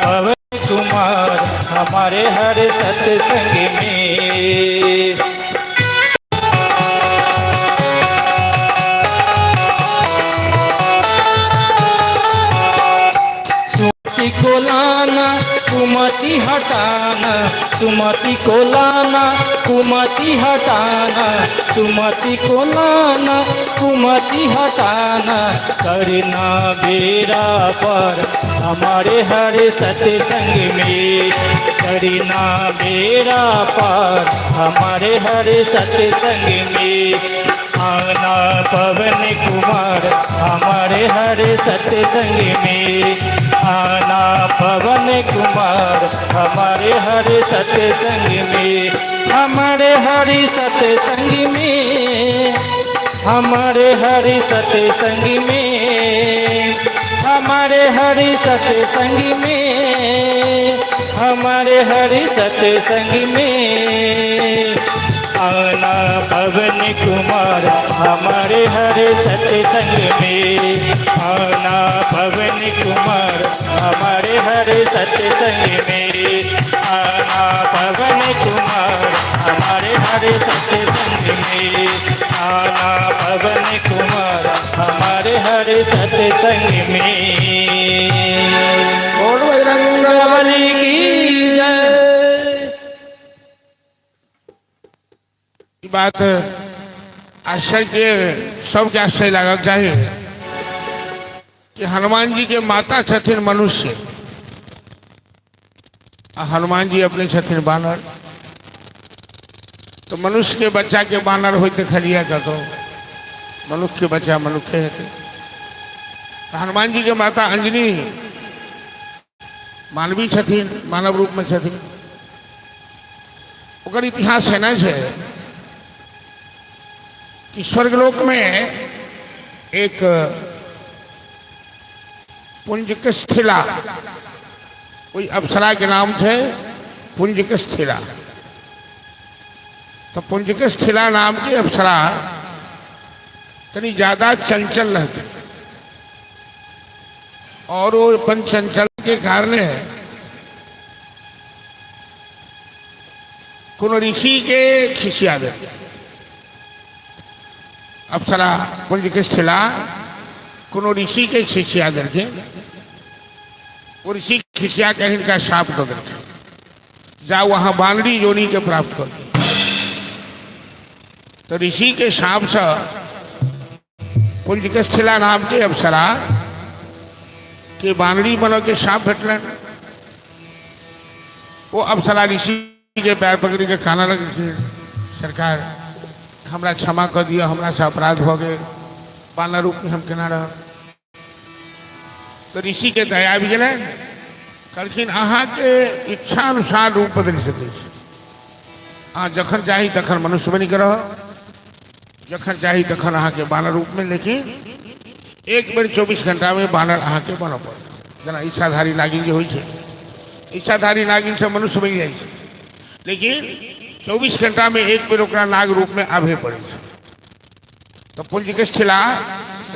पवन कुमार हमारे हर सत्संग में। सुमति को लाना कुमति हटाना, सुमति को लाना कुमति हटाना, सुमति को लाना कुमति हटाना, करना बेरा पर हमारे हर सत्संग में, करना बेरा पर हमारे हर सत्संग में। आना पवन कुमार हमारे हर सत्संग में, आना पवन कुमार हमारे हर सत्संग में, हमारे हरि सत्संग में, हमारे हरि सत्संग में, हमारे हरि सत्संग में, हमारे हरि सत्संग में। आना पवन कुमार हमारे हर सत्संग में, आना पवन कुमार हमारे हर सत्संग में, आना पवन कुमार हमारे हर सत्संग में, आना पवन कुमार हमारे हर सत्संग में। बोल बजरंग बली की जय। ई बात आश्चर्य के सबके आश्चर्य लागक चाही कि हनुमान जी के माता छथिन मनुष्य आ हनुमान जी अपने छथिन बानर। तो मनुष्य के बच्चा के बानर होइत देखलियै कतौ? मनुष्य के बच्चा मनुष्य हेतै। तऽ हनुमान जी के माता अंजनी मानवी छथिन, मानव रूप में छथिन। ओकर इतिहास एना छै कि स्वर्गलोक में एक पुंजकस्थिला, ओहि अप्सरा के नाम छै पुंजकस्थिला। तो पुंजकस्थिला नाम के अप्सरा तनी ज्यादा चंचल रहती और वो अपन चंचल के कारण कोनो ऋषि के खिसिया दे। अप्सरा पुंजकस्थिला कोनो ऋषि के खिसिया देलखिन। ओ ऋषि खिसिया के हिनका शाप दऽ देलखिन, जाउ अहाँ बानरी योनि के प्राप्त कर। तो ऋषि के शाप से पुंजकस्थिला नाम के अप्सरा के बानरी बन के शाप भेटलनि। ओ अप्सरा ऋषि के पैर पकड़ के काना लगलखिन, सरकार, हमरा क्षमा कऽ दिअ, हमरा से अपराध भऽ गेल, बानर रूप में हम केना रहब? तऽ ऋषि के दया आबि गेलनि, कहलखिन, अहाँके इच्छा अनुसार रूप बदलि सकै छी। अहाँ जखन चाही तखन मनुष्य बनि कऽ रहब, जखन चाही तखन अहाँके बानर रूपमे, लेकिन एक बेर 24 घंटामे बानर अहाँके बनऽ पड़त। जेना इच्छाधारी नागिन जे होइ छै, इच्छाधारी नागिन सब मनुष्य बनि जाइ छै, लेकिन 24 घंटामे एक बेर ओकरा नाग रूपमे आबहे पड़ै छै। तऽ पुंजकस्थिला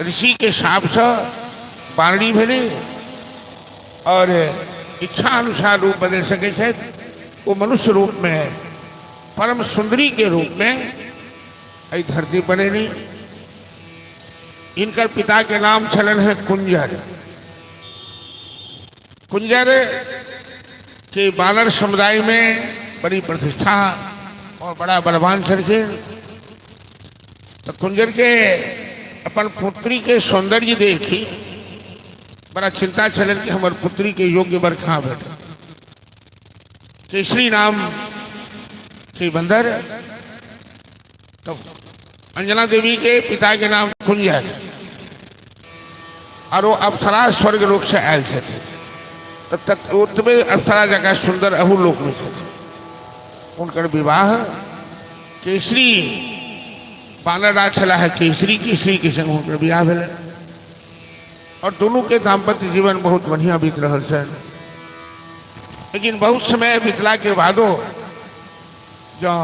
ऋषिके शापसँ बानरी भेलै और इच्छा अनुसार रूप बदलि सकै छथि। ओ मनुष्य रूपमे परम सुंदरी के रूप में एहि धरती पर एली। इनकर पिता के नाम छलनि है कुंजर। कुंजर के बानर समुदाय में बड़ी प्रतिष्ठा और बड़ा बलवान छलखिन। तो कुंजर के अपन पुत्री के सौंदर्य देखी बड़ा चिंता छलनि कि हमर पुत्री के योग्य वर कहाँ भेटत। केसरी नाम के बंदर, तो अंजना देवी के पिता के नाम कुंजर और वो अप्सरा स्वर्ग लोक से आयल छथिन, तऽ ओतबे अप्सरा जकाँ सुन्दर अहू लोकमे छथिन। हुनकर विवाह केसरी बानर राज छलाह है केसरी, केसरी के संग हुनकर विवाह भेलनि और दुनू के दाम्पत्य जीवन बहुत बढ़िया बीत रहल छनि। लेकिन बहुत समय बीतला के बादो जँ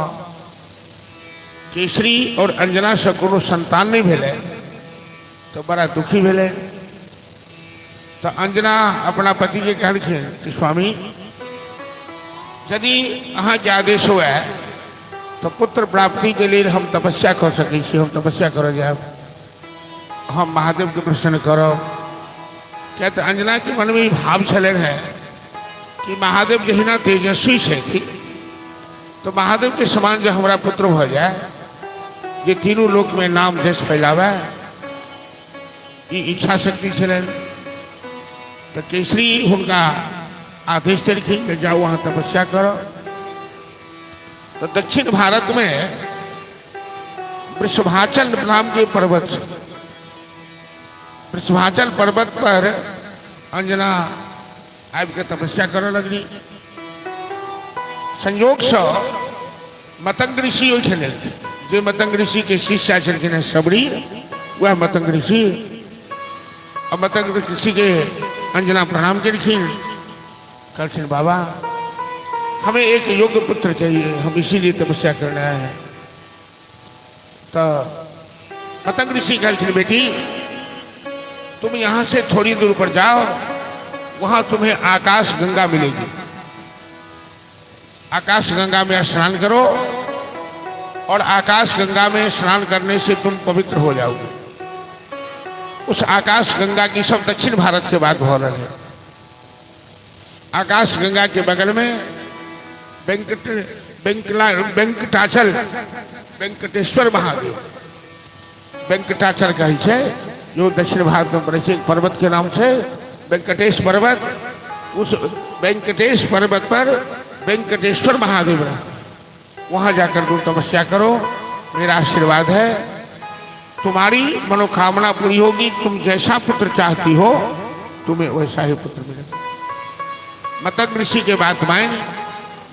केसरी और अंजना से कोनो संतान नहीं भेलै तो बड़ा दुखी भेलै। तऽ अंजना अपना पतिके कहलखिन कि स्वामी, यदि अहाँके आदेश हुए तऽ पुत्र प्राप्तिके लेल हम तपस्या कऽ सकै छी, हम तपस्या करऽ जायब, हम महादेवके प्रसन्न करब। किया तऽ अंजनाके मनमे ई भाव छलनि हेँ कि महादेव जहिना तेजस्वी छथिन, तऽ महादेवके समान जे हमरा पुत्र भऽ जाय जे तीनू लोकमे नाम जश फैलावे, ई इच्छा शक्ति छलनि। तऽ केसरी हुनका आदेश देलखिन जे जाउ, अहाँ तपस्या करब। तऽ दक्षिण भारतमे वृषभाचल नाम के पर्वत, वृषभाचल पर्वत पर अंजना आबि कऽ तपस्या करऽ लगली। संयोगसँ मतंग ऋषि ओहिठाम एलखिन, जे मतंग ऋषि के शिष्य छलखिन हेँ सबरी, वएह मतंग ऋषि। आ मतंग ऋषि के अंजना प्रणाम केलखिन, कहलखिन बाबा, हमें एक योग्य पुत्र चाहिए, हम इसीलिए तपस्या करने आए हैं। तो मतंग ऋषि कहलखिन बेटी, तुम यहाँ से थोड़ी दूर पर जाओ, वहां तुम्हें आकाश गंगा मिलेगी, आकाश गंगा में स्नान करो और आकाश गंगा में स्नान करने से तुम पवित्र हो जाओगे। उस आकाश गंगा की सब दक्षिण भारत के बात हो रहे है। आकाश गंगा के बगल में वेंकट वेंकला वेंकटाचल वेंकटेश्वर महादेव, वेंकटाचल कहै छै जो दक्षिण भारत में पड़ै छै, एक पर्वत के नाम छै वेंकटेश पर्वत। उस वेंकटेश पर्वत पर वेंकटेश्वर महादेव रहे, वहां जाकर तुम तपस्या करो, मेरा आशीर्वाद है, तुम्हारी मनोकामना पूरी होगी, तुम जैसा पुत्र चाहती हो तुम्हें वैसा ही पुत्र मिलेगा। मतंग ऋषि के बात मान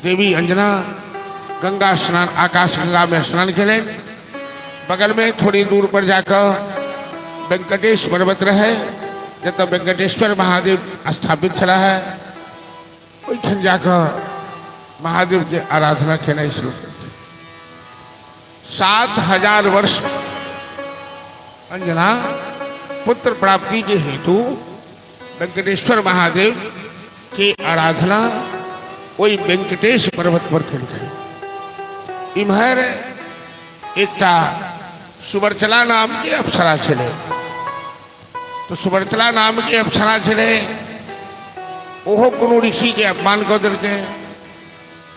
देवी अंजना गंगा स्नान, आकाश गंगा में स्नान केलनि। बगल में थोड़ी दूर पर जाकर वेंकटेश पर्वत रहे, जतऽ वेंकटेश्वर महादेव स्थापित छला है, ओहिठाम जाकऽ महादेव के आराधना केनाइ शुरू कर। 7000 वर्ष अंजना पुत्र प्राप्ति के हेतु वेंकटेश्वर महादेव के आराधना ओहि वेंकटेश पर्वत पर केलखिन। इम्हर एकटा सुवर्चला नाम के अप्सरा छलै, तऽ सुवर्चला नाम के अप्सरा छलै, ओहो कोनो ऋषि के अपमान कऽ देलकै।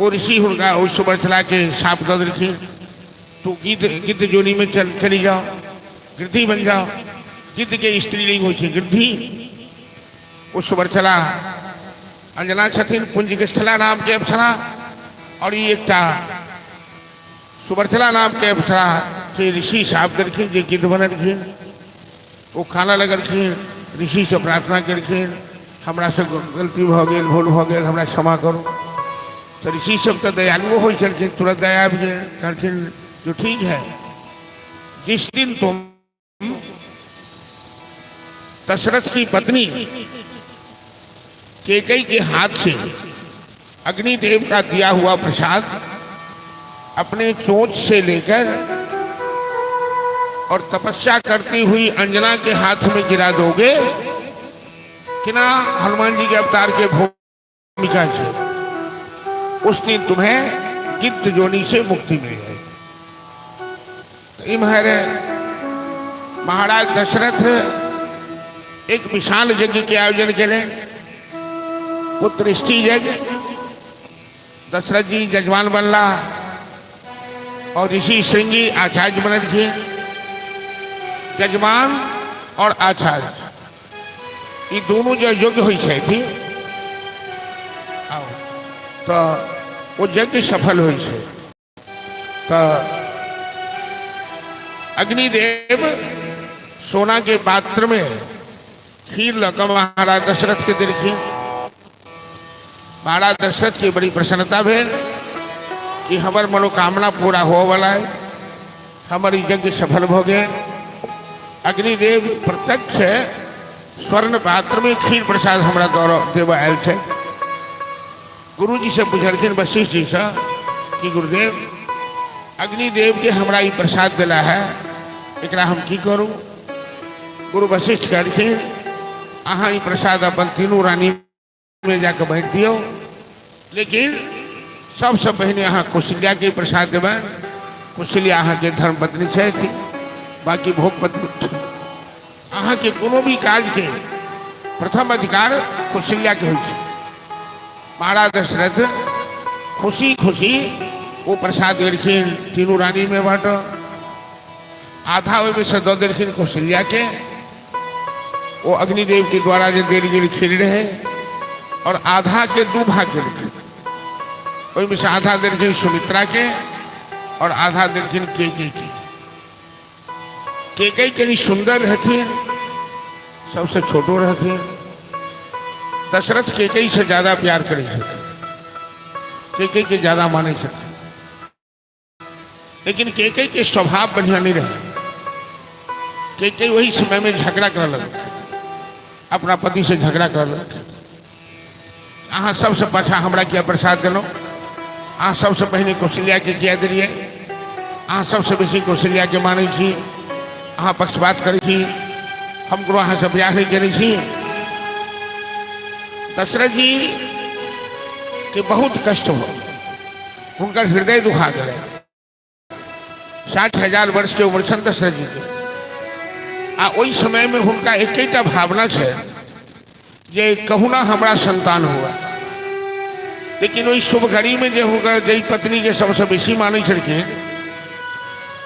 ओ ऋषि हुनका ओहि सुवर्चला के शाप दऽ देलखिन, तू गिद्ध गिद्ध जोनी में चल चली जाओ, गिद्धी बन जाओ। गिद्ध के स्त्रीलिंग होइ छै गिद्धी। ओ सुवर्चला अंजना छथिन पुंजिकस्थला नाम के अप्सरा, और ई एकटा सुवर्चला नाम के अप्सरा के ऋषि साफ देलखिन जे गिद्ध बनलखिन। ओ कानऽ लगलखिन, ऋषिसँ प्रार्थना केलखिन, हमरासँ गलती भऽ गेल, भूल भऽ गेल, हमरा क्षमा करू। तऽ ऋषि सब तऽ दयालुओ होइ छलखिन, तुरंत दया आबि गेल, कहलखिन जो ठीक है, जिस दिन तुम दशरथ की पत्नी केकई के हाथ से अग्निदेव का दिया हुआ प्रसाद अपने चोंच से लेकर और तपस्या करती हुई अंजना के हाथ में गिरा दोगे कि ना हनुमान जी के अवतार के भूमिका से, उस दिन तुम्हें गिद्ध जोनी से मुक्ति मिल जाएगी। इम्हर महाराज दशरथ एक विशाल यज्ञ के आयोजन केले, पुत्रष्टि यज्ञ। दशरथ जी जजमान बनला और ऋषि श्रृंगी आचार्य बनलखिन। जजमान और आचार्य ई दोनों जो योग्य होइ छथिन तऽ ओ यज्ञ सफल होइ छै। तऽ अग्निदेव सोना के पात्र में खीर लऽ कऽ महाराज दशरथ के देलखिन। महाराज दशरथ के बड़ी प्रसन्नता भेल कि हमर मनोकामना पूरा होवला है, हमर ई यज्ञ सफल भऽ गेल। अग्निदेव प्रत्यक्ष स्वर्ण पात्र में खीर प्रसाद हमरा देबऽ आयल छै। गुरुजी से पुछलखिन वशिष्ठ जी से कि गुरुदेव, अग्निदेव के हमरा ई प्रसाद दिला है, एकरा हम की करूं? गुरु वशिष्ठ कहलखिन अहाँ ई प्रसाद अपन तीनू रानीमे जाकऽ बाँटि दियौ, लेकिन सबसँ पहिने अहाँ कौशल्याके प्रसाद देबै। कौशल्या अहाँके धर्मपत्नी छथि, बाँकी भोग पत्नी। अहाँके कोनो भी काजके प्रथम अधिकार कौशल्याके होइ छै। महाराज दशरथ खुशी खुशी ओ प्रसाद देलखिन तीनू रानीमे बाँट, आधा ओहिमे से दऽ देलखिन कौशल्याके, ओ अग्निदेव के द्वारा जे देल गेल खीर रहे, और आधा के दू भाग केलखिन। ओहिमे से आधा देलखिन सुमित्रा के और आधा देलखिन केकई के। केकई कनि सुंदर रहथिन, सबसे छोटो रहथिन। दशरथ केकई से ज्यादा प्यार करै छथिन, केकई के ज्यादा मानै छथिन, लेकिन केकई के स्वभाव बढ़िया नहीं रहे। केकई वही समय में झगड़ा कर लगे, अपना पति से झगड़ा कर लगे। अहाँ सबसे पाछा हमरा किया प्रसाद देलहुँ, अहाँ सबसे पहिने कौशल्याके किया देलियै, अहाँ सबसे बेसी कौशल्याके मानै छी, अहाँ पक्षपात करै छी, हम कोनो अहाँसँ बियाह नहि केने छी। दशरथ जी के बहुत कष्ट हो, हुनकर हृदय दुखा गेलै। 60,000 वर्ष के उम्र छनि दशरथ जी के, आ ओहि समय में हुनका एकेटा भावना छै जे कहुना हमरा संतान हुआ। लेकिन ओहि शुभ घड़ी में जे हुनकर जाहि पत्नी के सबसे बेसी मानै छलखिन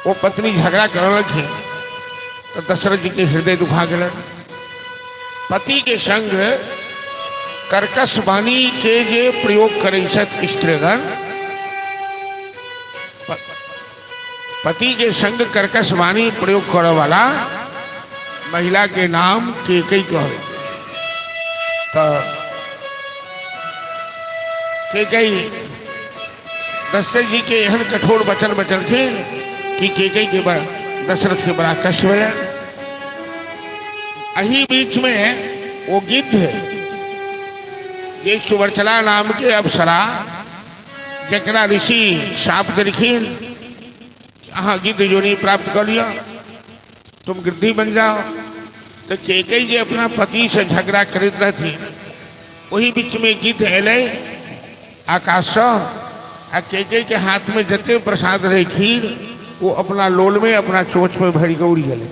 ओ पत्नी झगड़ा करऽ लगलखिन तऽ दशरथ जी के हृदय दुखा गेलनि। पति के संग कर्कश वाणी के जे प्रयोग करै छथि स्त्रीगण, पति के संग कर्कश वाणी प्रयोग करऽ वाला महिला के नाम केकई कहै। तऽ केकई दशरथ जी के एहन कठोर वचन बचलखिन कि केकई के दशरथ के बड़ा कष्ट भेलै। एही बीच में वो गिद्ध जे सुवर्चला नाम के अप्सरा जकरा ऋषि शाप देलखिन, अहाँ गिद्ध योनि प्राप्त कर लिअ, तुम गिद्धि बन जाओ। तो केकई जे अपना पति से झगड़ा करैत रहथिन ओही बीच में गिद्ध एलै आकाशसँ आ केकई के हाथ में जते प्रसाद रहे खीर वो अपना लोल में अपना चोच में भरि कऽ उड़ि गेलै।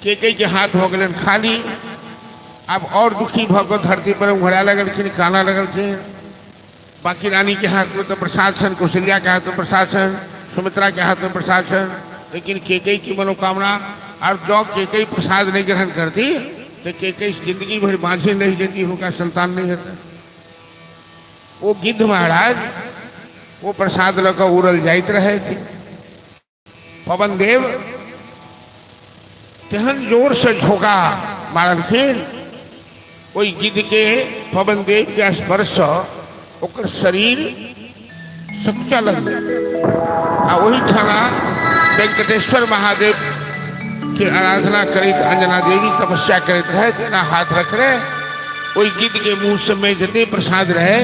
केकई के हाथ हो गेलनि खाली। आब और दुखी भऽ कऽ धरती पर उघड़ा लगलखिन, काना लगलखिन। बाकी रानी के हाथ में तो प्रसाद छनि, कौशल्या के हाथ में प्रसाद छनि, सुमित्रा के हाथ में प्रसाद छनि, लेकिन केकई की मनोकामना और जँ केकई प्रसाद नहीं ग्रहण करती तो केकई जिंदगी भरि बाँझिन रहि जेती, हुनका संतान नहीं हेतनि। ओ गिद्ध महाराज ओ प्रसाद लऽ कऽ उड़ल जाइत रहथि। पवन देव तेहन जोर से झोंका मारलखिन ओहि गिद्ध के पवन देव के स्पर्श सँ ओकर शरीर सकुचा लगलै आ ओहि ठाम वेंकटेश्वर महादेव के आराधना करैत अंजना देवी तपस्या करैत रहथि, एना हाथ रखने ओहि गिद्ध के मुँह से में जते प्रसाद रहे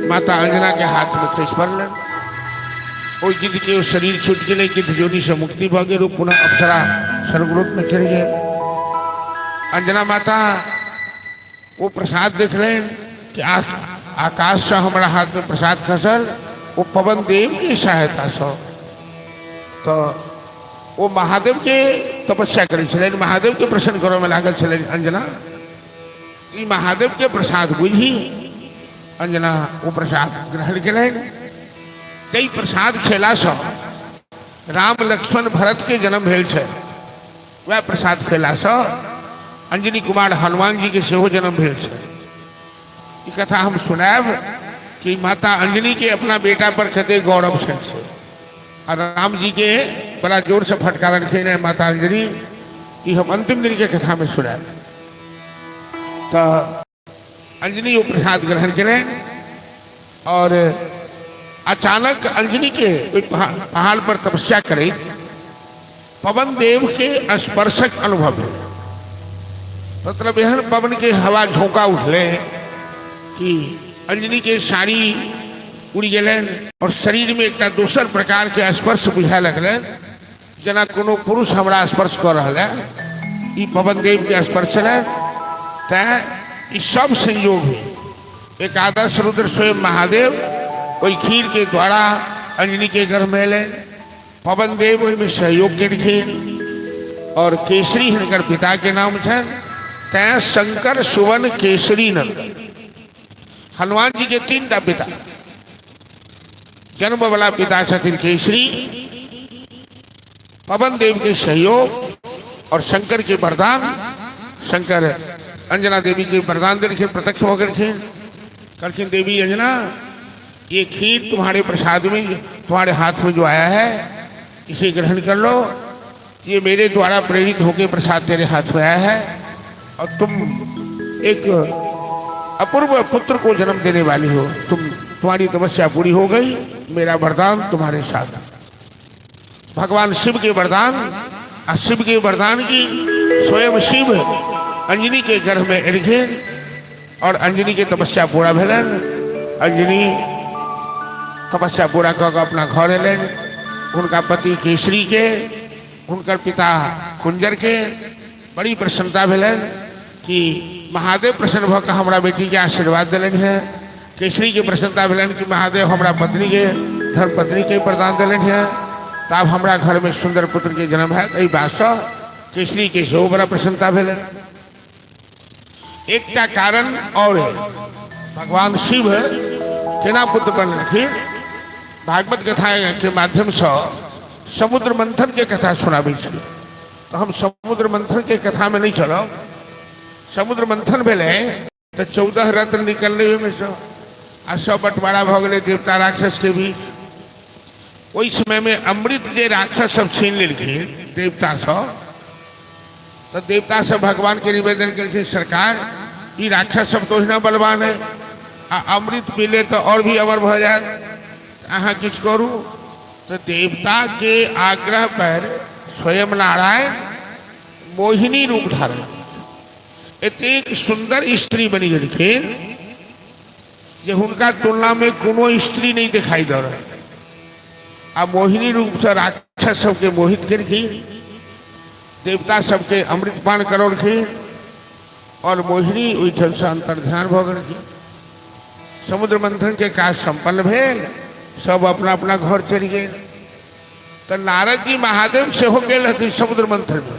माता अंजना के हाथ में खसि पड़लनि। ओहि गिद्ध के शरीर छूटि गेलै, गिद्ध जोनी से मुक्ति भऽ गेल, ओ पुनः अप्सरा स्वर्गलोक में चलि गेल। अंजना माता ओ प्रसाद देखलनि कि आकाश से हमरा हाथ में प्रसाद खसल, ओ पवन देव के सहायता से। तो ओ महादेव के तपस्या करै छलनि, महादेव के प्रसन्न करऽ में लागल छलनि अंजना। ई महादेव के प्रसाद बुझी अंजना ओ प्रसाद ग्रहण केलनि। ताहि प्रसाद खेलासँ राम लक्ष्मण भरत के जन्म भेल छै, वएह प्रसाद खेलासँ अंजनी कुमार हनुमान जी के सेहो जन्म भेल छै। ई कथा हम सुनायब कि माता अंजनी के अपना बेटा पर कते गौरव छै से। आ राम जी के बड़ा जोर से फटकारलखिन है माता अंजनी, ई हम अंतिम दिन के कथा में सुनायब। तऽ अंजनी ओ प्रसाद ग्रहण केलनि और अचानक अंजनी के ओहि पहाड़ पर तपस्या करैत पवन देव के स्पर्शक अनुभव भेल। मतलब एहन पवन के हवा झोंका उठले कि अंजनी के साड़ी उड़ि गेलनि और शरीर में एकटा दोसर प्रकार के स्पर्श बुझाए लगलनि, जेना कोनो पुरुष हमरा स्पर्श कऽ रहल है। ई पवन देव के स्पर्श छलनि। तैं ई सब संयोग भेल। एकादश रुद्र स्वयं महादेव ओहि खीर के द्वारा अंजनी के गर्भ में एलनि, पवन देव ओहिमे सहयोग केलखिन और केसरी हिनकर पिता के नाम छनि, तैं शंकर सुवन केसरी नंदन। हनुमान जी के 3 टा पिता, जन्म वाला पिता छथिन केसरी, पवन देव के सहयोग और शंकर के वरदान। शंकर अंजना देवी के वरदान देलखिन, प्रत्यक्ष हो गेलखिन, कहलखिन देवी अंजना ये खीर तुम्हारे प्रसाद में तुम्हारे हाथ में जो आया है इसे ग्रहण कर लो, ये मेरे द्वारा प्रेरित होकर प्रसाद तेरे हाथ में आया है और तुम एक अपूर्व पुत्र को जन्म देने वाली हो, तुम्हारी तपस्या पूरी हो गई, मेरा वरदान तुम्हारे साथ। भगवान शिव के वरदान और शिव के वरदान की स्वयं शिव अंजनी के गर्भ में एलखिन और अंजनी के तपस्या पूरा भेलन। अंजनी तपस्या पूरा कऽ के अपना घर एलनि। हुनका पति केसरी के, हुनकर पिता कुंजर के बड़ी प्रसन्नता भेलनि कि महादेव प्रसन्न भऽ कऽ हमरा बेटी के आशीर्वाद देलनि हेँ। केसरी के प्रसन्नता भेलनि कि महादेव हमरा पत्नी के, धर्मपत्नी के वरदान देलनि हेँ, तऽ आब हमरा घर में सुंदर पुत्र के जन्म हैत। एहि बातसँ केसरी के सेहो बड़ा प्रसन्नता भेलनि। एकटा कारण और है, भगवान शिव केना पुत्र बनलखिन, भागवत कथा के माध्यम से समुद्र मंथन के कथा सुनाबै छी, तऽ हम समुद्र मंथन के कथा में नहीं चलब। समुद्र मंथन भेलै तऽ 14 रत्न निकललै ओहिमे सँ आ सब बंटवारा भऽ गेलै देवता राक्षस के बीच। ओहि समय में अमृत जे राक्षस सब छीन लेलखिन देवता सब, तऽ देवता सब भगवान के निवेदन केलखिन, सरकार ई राक्षस सब तऽ ओहिना बलवान है आ अमृत पी ले तऽ और भी अमर भऽ जायत, अहाँ किछु करू। तऽ देवता के आग्रह पर स्वयं नारायण मोहिनी रूप धारण, एतेक सुंदर स्त्री बनि गेलखिन जे हुनका तुलना में कोनो स्त्री नहीं दिखाई दऽ रहल। आ मोहिनी रूप से राक्षस सबके मोहित केलखिन, देवता सबके अमृत पान करौलखिन और मोहिनी ओहिठाम से अंतर्ध्यान भऽ गेलखिन। समुद्र मंथन के काज संपन्न भेल, सब अपना अपना घर चलि गेल। तऽ नारद जी महादेव सेहो गेल रहथिन समुद्र मंथन में,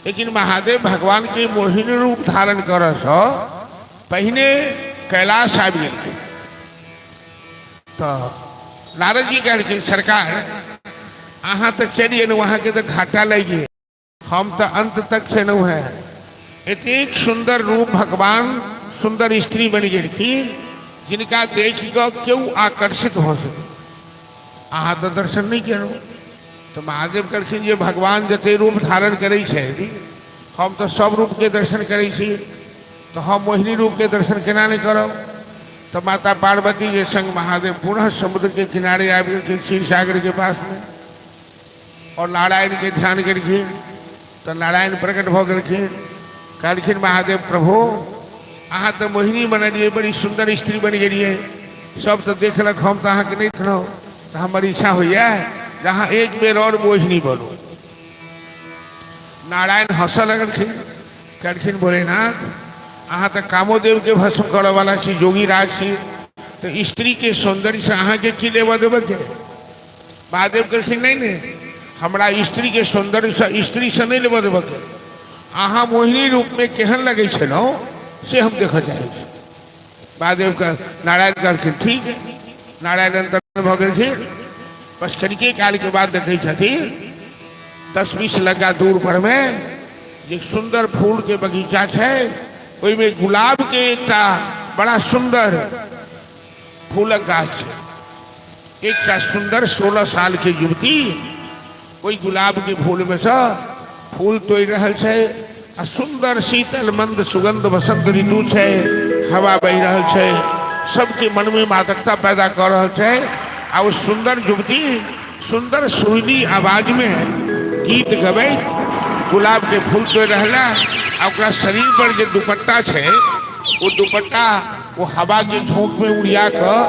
लेकिन महादेव भगवान के मोहिनी रूप धारण करऽ सँ पहिने कैलाश आबि गेलखिन। तऽ नारद जी कहलखिन, सरकार अहाँ तऽ चलि एलहुँ, अहाँके तऽ घाटा लागि गेल, हम तऽ अंत तक छलहुँ हेँ। एतेक सुन्दर रूप भगवान सुन्दर स्त्री बनि गेलखिन जिनका देखि कऽ केओ आकर्षित भऽ सकै, अहाँ तऽ दर्शन नहि केलहुँ। तऽ महादेव कहलखिन जे भगवान जते रूप धारण करै छथि हम तऽ सब रूपके दर्शन करै छी, तऽ हम मोहिनी रूपके दर्शन केना नहि करब। तऽ माता पार्वती के संग महादेव पुनः समुद्र के किनारे आबि गेलखिन, क्षीर सागर के पासमे, और नारायण के ध्यान केलखिन तऽ नारायण प्रकट भऽ गेलखिन। कहलखिन महादेव, प्रभु अहाँ तऽ मोहिनी बनलियै, बड़ी सुन्दर स्त्री बनि गेलियै, सब तऽ देखलक, हम तऽ अहाँके नहि देखलहुँ, तऽ हमर इच्छा होइए जे अहाँ एक बेर और मोहिनी बनू। नारायण हँसऽ लगलखिन, कहलखिन भोलेनाथ अहाँ तऽ कामोदेवके भस्म करऽवला छी, जोगी राज छी, तऽ स्त्रीके सौन्दर्यसँ अहाँके की लेबऽ देबऽ के? महादेव कहलखिन नहि नहि, हमरा स्त्रीके सौन्दर्यसँ स्त्रीसँ नहि लेबऽ देबऽ के, अहाँ मोहिनी रूपमे केहन लगै छलहुँ से हम देखऽ चाहै छी। महादेव कह नारायण कहलखिन ठीक है। नारायण अंतर भऽ गेलखिन। बस कनिके कालके बाद देखै छथिन 10-20 लग्गा दूर परमे जे सुन्दर फूलके बगीचा छै, ओहिमे गुलाबके एकटा बड़ा सुन्दर फूलक गाछ छै। एकटा सुन्दर 16 साल के युवती ओहि गुलाब के फूल में से फूल तोड़ि रहल छै आ सुन्दर शीतल मंद सुगंध वसंत ऋतु छै, हवा बहि रहल छै, सबके मन में मादकता पैदा कऽ रहल छै आ ओ सुन्दर युवती सुन्दर सुरीली आवाज में गीत गबैत गुलाब के फूल तोड़ि रहल आ ओकरा शरीर पर जे दुपट्टा छै ओ दुपट्टा ओ हवा के झोंक में उड़िया कऽ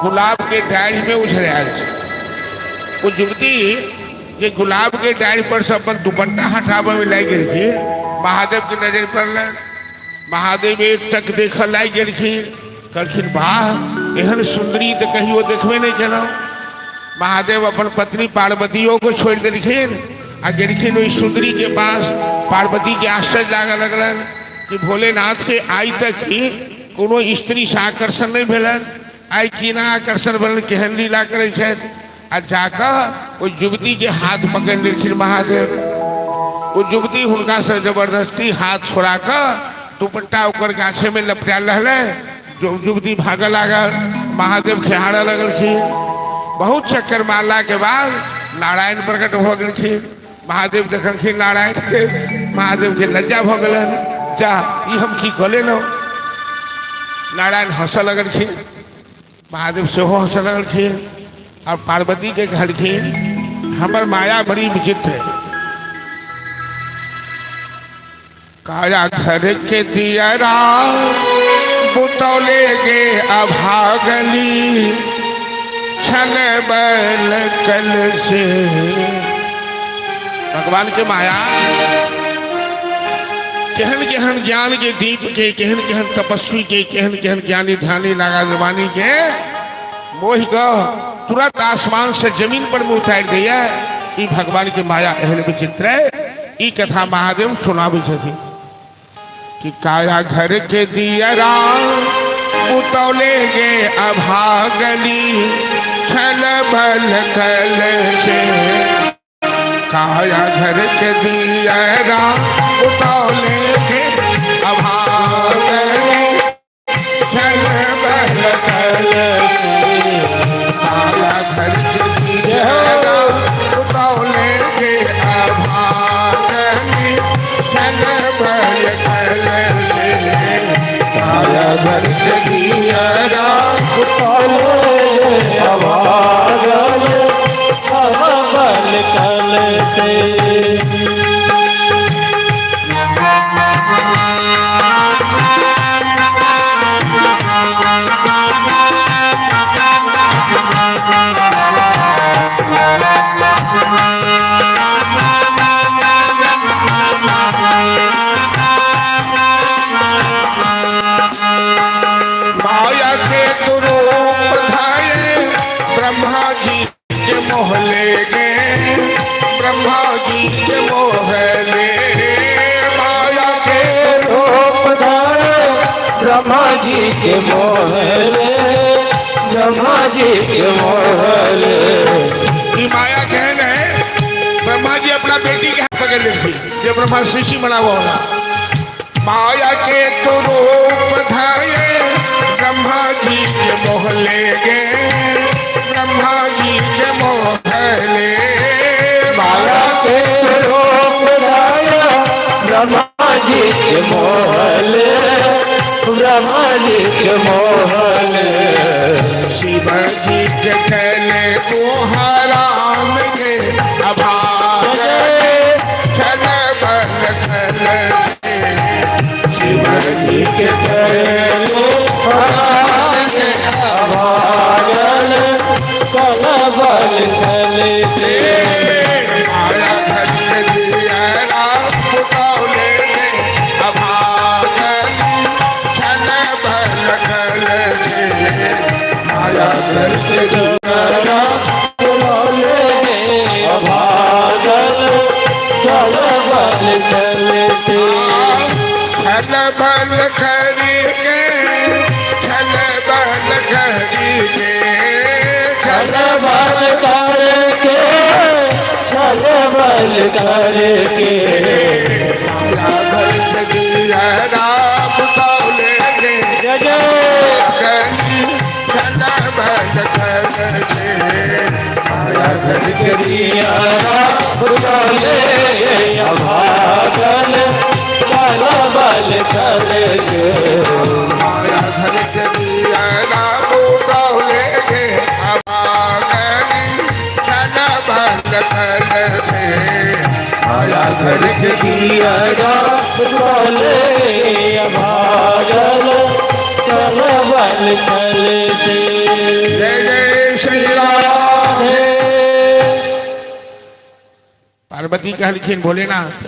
गुलाब के डाढ़ि में उझरायल छै। ओ युवती जे गुलाब के डाढ़ि पर से अपन दुपट्टा हटाबऽ में लागि गेलखिन महादेव के नजर पड़लनि। महादेव एक टक देखऽ लागि गेलखिन। कहलखिन वाह, एहन सुंदरी तऽ कहियो देखबे नहि केलहुँ। महादेव अपन पत्नी पार्वतियो को छोड़ि देलखिन आ गेलखिन ओहि सुंदरी के पास। पार्वती के आश्चर्य लागऽ लगलनि कि भोलेनाथ के आइ तक ही कोनो स्त्री से आकर्षण नहि भेलनि, आइ केना आकर्षण भेलनि, केहन लीला करै छथि। आ जाकऽ ओहि युवतीके हाथ पकड़ि लेलखिन महादेव। ओ युवती हुनकासँ जबरदस्ती हाथ छोड़ा कऽ दुपट्टा ओकर गाछेमे लपटायल रहलै। युवती भागऽ लागल, महादेव खेहारऽ लगलखिन। बहुत चक्कर मारलाके बाद नारायण प्रकट भऽ गेलखिन। महादेव देखलखिन नारायणके, महादेवके लज्जा भऽ गेलनि, जा ई हम की कऽ लेलहुँ। नारायण हँसऽ लगलखिन, महादेव सेहो हँसऽ लगलखिन आओर पार्वतीके कहलखिन हमर माया बड़ी विचित्र है। काया घर के दियरा बुतौले गे अभागली छल बल कल से। भगवान के माया केहन केहन ज्ञान के दीप के, केहन केहन तपस्वी के, केहन केहन ज्ञानी ध्यानी नागा जवानी के मोहि कऽ तुरंत आसमान से जमीन पर में उतारि दैया। ई भगवान के माया एहन विचित्र है। ई कथा महादेव सुनाबै छथिन कि काया घर के दियरा उतौले गे अभागली छल बल कल से। काया घर के दियरा उतौले गे अभागली छल बल कल से। काया घर के दियरा उतौले गे अभागली छल बल कल से। काया घर के दियरा अभागल छल बल कल से। माया के दुरूप धाये ब्रह्मा जी के मोह ले गए, ब्रह्मा जी के मोह ले। माया के रूप धारे ब्रह्मा जी के मोह ले, ब्रह्मा जी के मोह ले। ई माया केहन है, ब्रह्मा जी अपना बेटी के हाथ पकड़ लेती जे ब्रह्मा सृष्टि बनावो होला। माया के तो रूप धाये ब्रह्मा जी के मोह ले गए, ब्रह्मा जी के मोह ले। माया के रूप धाया ब्रह्मा जी के मोह ले, ब्रह्मा जी के मोह ले। शिव जी के कहले मोहराम के अभाग छल बल कल से। शिव जी के कहले अभागल कल बल छल से। माया घर के दियरा पुतौले रे अभागली छल बल कल से। माया घर के दियरा पुतौले रे अभागल छल बल छल से। छल बल करी के, छल बल करी के, छल बल करके, छल बल करके। माया घर के दियरा पुतौले रे जय जय कली छल बल कल से। माया घर के दियरा पुतौले अभागल छल बल छल के। माया घर के दियरा पुतौले रे अभागली छल बल कल से। माया घर के दियरा पुतौले अभागल छल बल छल से। जय जय श्री राम। पार्वती कहलखिन भोलेनाथ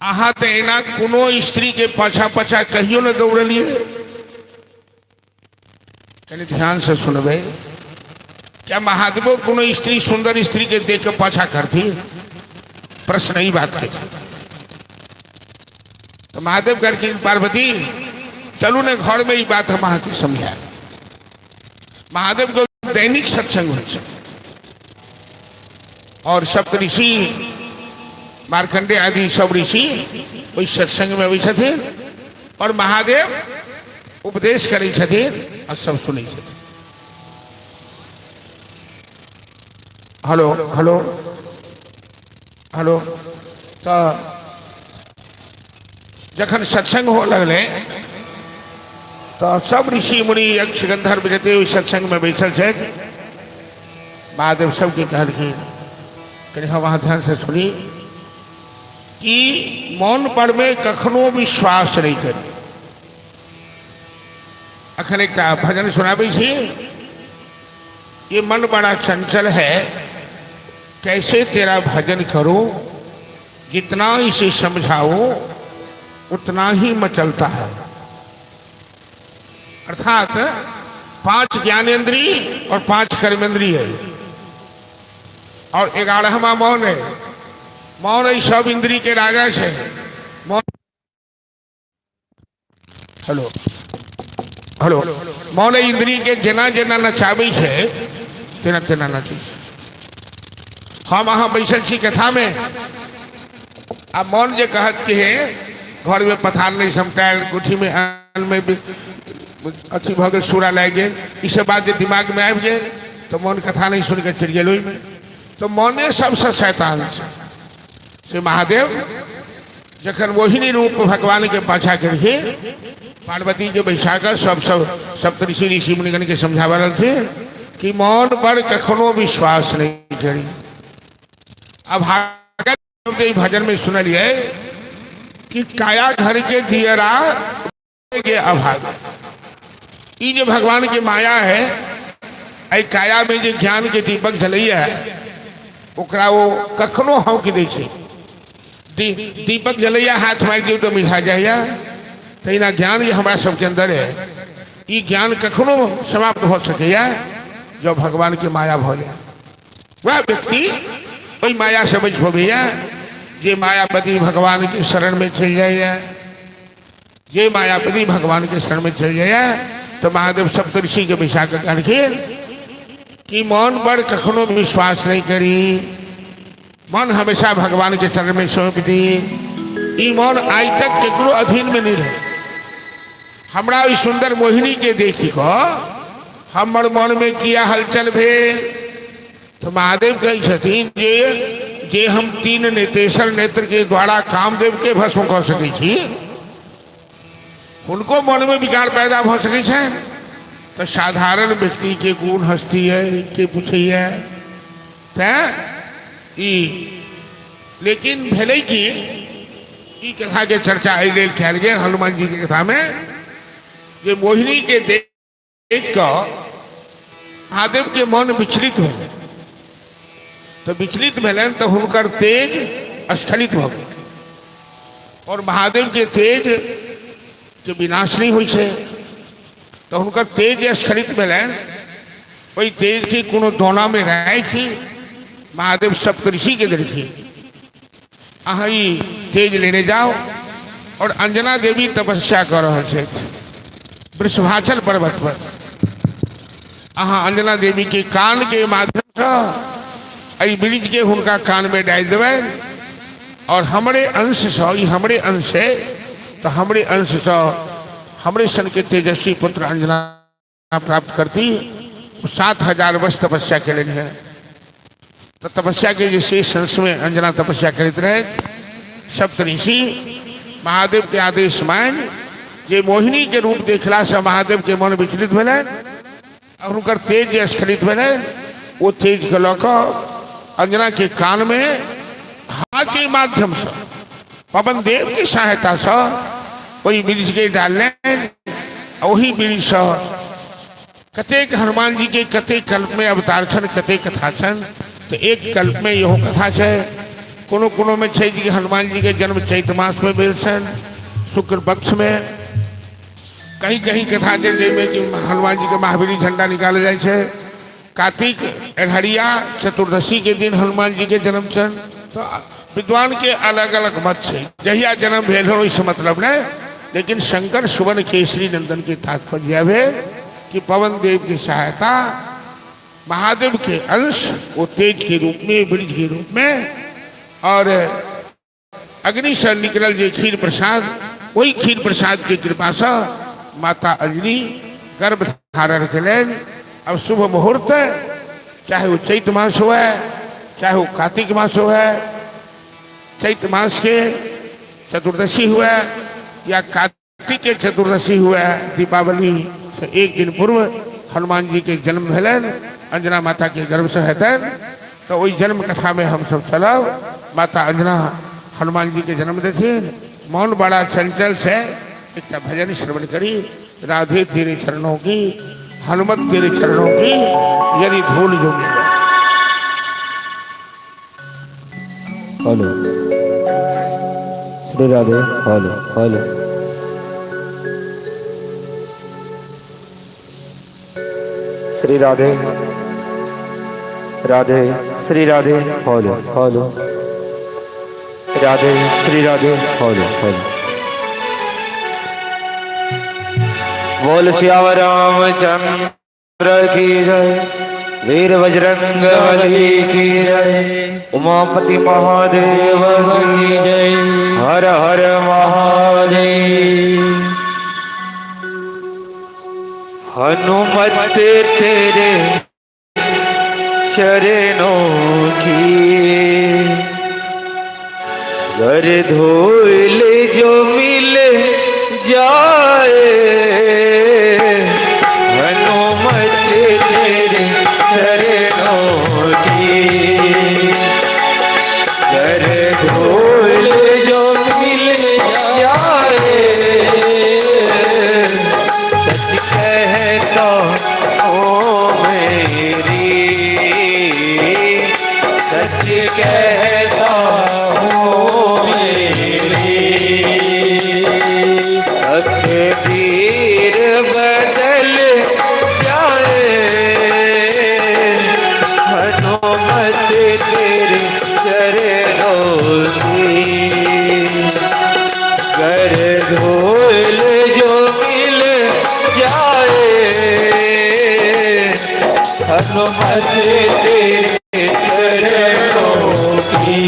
अहाँ तऽ एना कोनो स्त्री के पाछा पाछा कहियो ने दौड़लियै। कनि ध्यान से सुनबै, क्या महादेवो कोनो स्त्री सुंदर स्त्री के देख के पाछा करती? प्रश्न ई बात के। तो महादेव कहलखिन पार्वती चलू ने घर में ई बात हम अहाँके समझायब। महादेव के दैनिक सत्संग होइ छै और सप्त ऋषि मार्कंडे आदि सब ऋषि ओहि सत्संग में अबै छथिन और महादेव उपदेश करै छथिन और सब सुनै छथिन। Hello hello hello. तऽ जखन सत्संग हो लगलै तऽ सब ऋषि मुनि यक्ष गंधर्व जते ओहि सत्संग में बैसल छथि, महादेव सबके कहलखिन कनि हम अहाँ ध्यान से सुनी कि मौन पर में कखनो विश्वास नहीं करी। अखन एक भजन सुनाबै छी। ये मन बड़ा चंचल है, कैसे तेरा भजन करूं, जितना इसे समझाऊं उतना ही मचलता है। अर्थात 5 ज्ञानेंद्री और 5 कर्मेंद्री है और 11वां मौन है। मौन है सब इंद्री के राजा है। मौन हेलो हेलो। मौन इंद्री के जेना जेना नचाबै छै तेना तेना नचै छै। हम अहाँ बैसल छी कथा में आ मन जे कहत कि हे घर में पथार नहीं समटायल, कोठी में आन में अथी भऽ गेल, सूरा लागि गेल, ई सब बात जे दिमाग में आबि गेल तऽ मन कथा नहीं सुनि कऽ चलि गेल ओहिमे। तऽ मने सबसँ शैतान छै। से महादेव जखन मोहिनी रूप भगवान के पाछा केलखिन, पार्वती के बैसा कऽ सब सब सप्तऋषि ऋषि मुनिगण के समझाबऽ लगलखिन कि मौन पर कखनो विश्वास नहीं करी। अब भजन में सुनलिए कि काया घर के दियरा के अभाग, ई जे भगवान के माया है, एहि काया में जे ज्ञान के दीपक जलैया है ओकरा वो कखनो हौक दै छै। दीपक जलैया हाथ मारि दियौ तऽ मिझा जाइया। तहिना ज्ञान जे हमरा सबके अंदर है, ई ज्ञान कखनो समाप्त भऽ सकैया जब भगवान के माया भऽ जाए। वह व्यक्ति ओहि माया से बचि पबैया जे मायापति भगवान के शरण में चलि जाइया। जे मायापति भगवान के शरण में चलि जाइया तो महादेव सप्तऋषि के बैसा कऽ कहलखिन कि मन पर कखनो विश्वास नहीं करी, मन हमेशा भगवान के चरण में सौंप दी। ई मन आइ तक केकरो अधीन में नहीं रहे। हमरा ई सुंदर मोहिनी के देखी कऽ हमर मन में किया हलचल भेल। तो महादेव कहै छथिन जे जे हम 3 नेतेश्वर नेत्र के द्वारा कामदेव के भस्म कऽ सकै छी, हुनको मन में विकार पैदा भऽ सकै छनि। तऽ साधारण व्यक्ति के गुण हस्ती है के पूछैया तैं ई। लेकिन भेलै कि ई कथा के चर्चा एहि लेल कयल गेल हनुमान जी के कथा में जे मोहिनी के देख कऽ महादेव के मन विचलित भेलै। तऽ विचलित भेलनि तऽ हुनकर तेज स्खलित भऽ गेल और महादेव के तेज के विनाश नहीं होइ छै। तऽ हुनकर तेज स्खलित भेलनि, ओहि तेज के कोनो दोना में राखि महादेव सप्तऋषि के देलखिन, अहाँ ई तेज लेने जाओ। और अंजना देवी तपस्या कऽ रहल छथि वृषभाचल पर्वत पर। अहाँ अंजना देवी के कान के माध्यमसँ एहि ब्रिज के हुनका कान में डालि देबनि और हमरे अंशसँ, ई हमरे अंश है तऽ हमरे अंशसँ हमरे सन के तेजस्वी पुत्र अंजना प्राप्त करती। 7000 वर्ष तपस्या केलनि है। तऽ तपस्या के जे शेष अंश में अंजना तपस्या करैत रहे। सप्तऋषि महादेव के आदेश मानि जे मोहिनी के रूप देखला से महादेव के मन विचलित भेलनि और हुनकर तेज जे स्खलित भेलनि ओ तेज के लऽ कऽ अंजना के कान में हवा के माध्यम से पवन देव के सहायता से ओहि वृक्ष के डाललनि। ओहि वृक्ष से कतेक हनुमान जी के कतेक कल्प में अवतार छनि, कतेक कथा छनि, तऽ एक कल्प में इहो कथा छै। कोनो कोनोमे छै जे हनुमान जीके जन्म चैत मासमे भेल छनि शुक्ल पक्षमे। कहीं कहीं कथा छै जाहिमे कि हनुमान जीके महावीरी झंडा निकालल जाइ छै। कार्तिक अरहरिया चतुर्दशी के दिन हनुमान जी के जन्म छनि। तऽ विद्वान के अलग अलग मत छै, जहिया जन्म भेल हो ओहिसँ मतलब नहि, लेकिन शंकर सुवन केसरी नंदन के तात्पर्य यह भेल कि पवन देव के सहायता महादेव के अंश वो तेज के रूप में, ब्रिज के रूप में, और अग्नि से निकलल जे खीर प्रसाद, ओहि खीर प्रसाद के कृपा से माता अंजनी गर्भ धारण कयलनि। अब शुभ मुहूर्त, चाहे वो चैत मास हुए चाहे वो कार्तिक मास हुए, चैत मास के चतुर्दशी हुए या कार्तिक के चतुर्दशी हुए, दीपावली से एक दिन पूर्व हनुमान जी के जन्म भेलनि, अंजना माता के गर्भ से हेतनि। तो वही जन्म कथा में हम सब चलब। माता अंजना हनुमान जी के जन्म देथिन। मन बड़ा चंचल से एक भजन श्रवण करी। राधे तेरे चरणों की, हनुमत तेरे चरणों की यदि धूल जो मिले। Hello Shri Radhe, hello hello. Shri Radhe Radhe, Shri Radhe, hello hello. Radhe Shri Radhe, hello hello. बोल सियावर रामचंद्र की जय, वीर बजरंग बली की जय, उमापति महादेव की जय, हर हर महादेव। हनुमत तेरे चरणों की गर धूल जो मिल जाए, हनुमत तेरे चरणों की गर धूल जो मिल जाए, सच कहता हूँ मेरी, सच कहता हूँ मेरी, तकदीर बदल जाए, हनुमत तेरे चरणों की गर धूल जो मिल जाए, हनुमत तेरे चरणों की।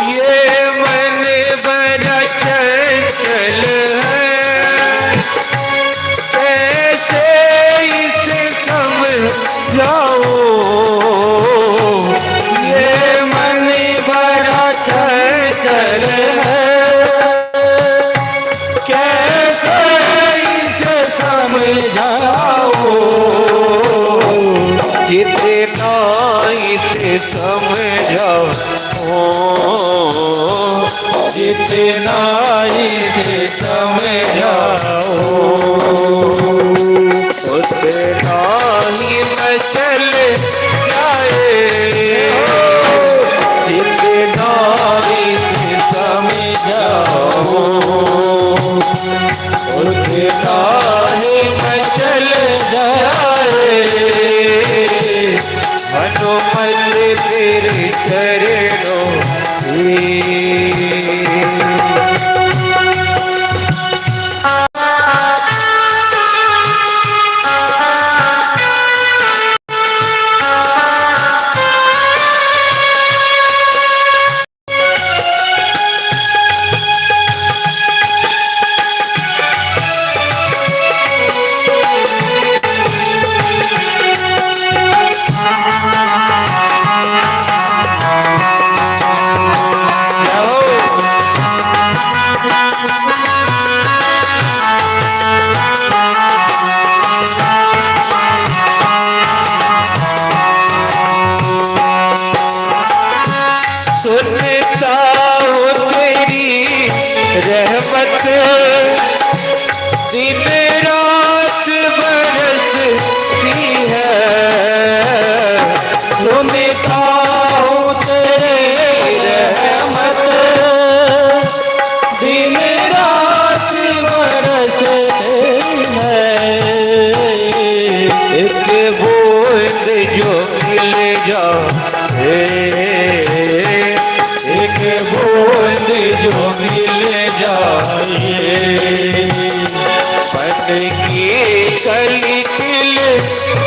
ये मन बड़ा चंचल है, कैसे इसे समझाओ, ये मन बड़ा चंचल है, कैसे इसे समझाओ, जितना इसे समझाओ, जितना इसे समझाओ, उतना ही मचल जाए, जितना इसे समझाओ, उतना ही मचल जाए, हनुमत तेरे चरणों की।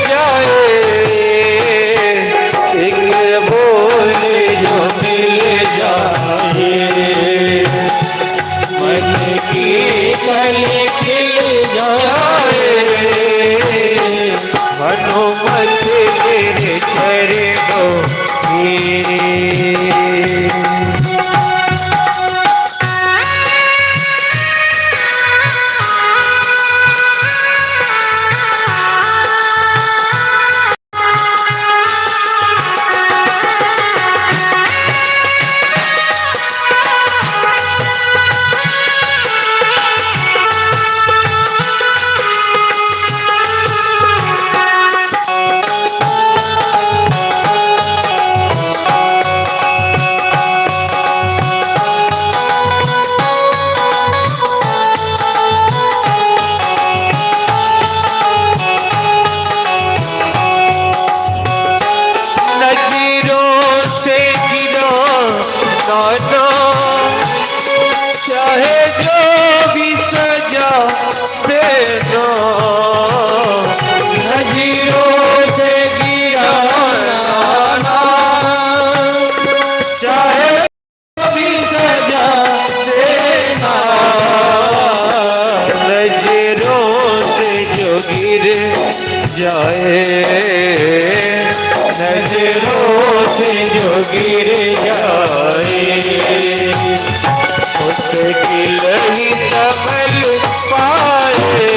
जाए, एक बोल जो मिल जाए, मन की कली खिल जाए, हनुमत तेरे चरणों की। नजरों से गिरो नाना, चाहे जो भी सजा देना, नजरों से गिरा नाना, चाहे भी सजा देना, नजरों से जो गिर जाए, नजरों से जो गिर जाए, मुश्किल ही संभल पाए,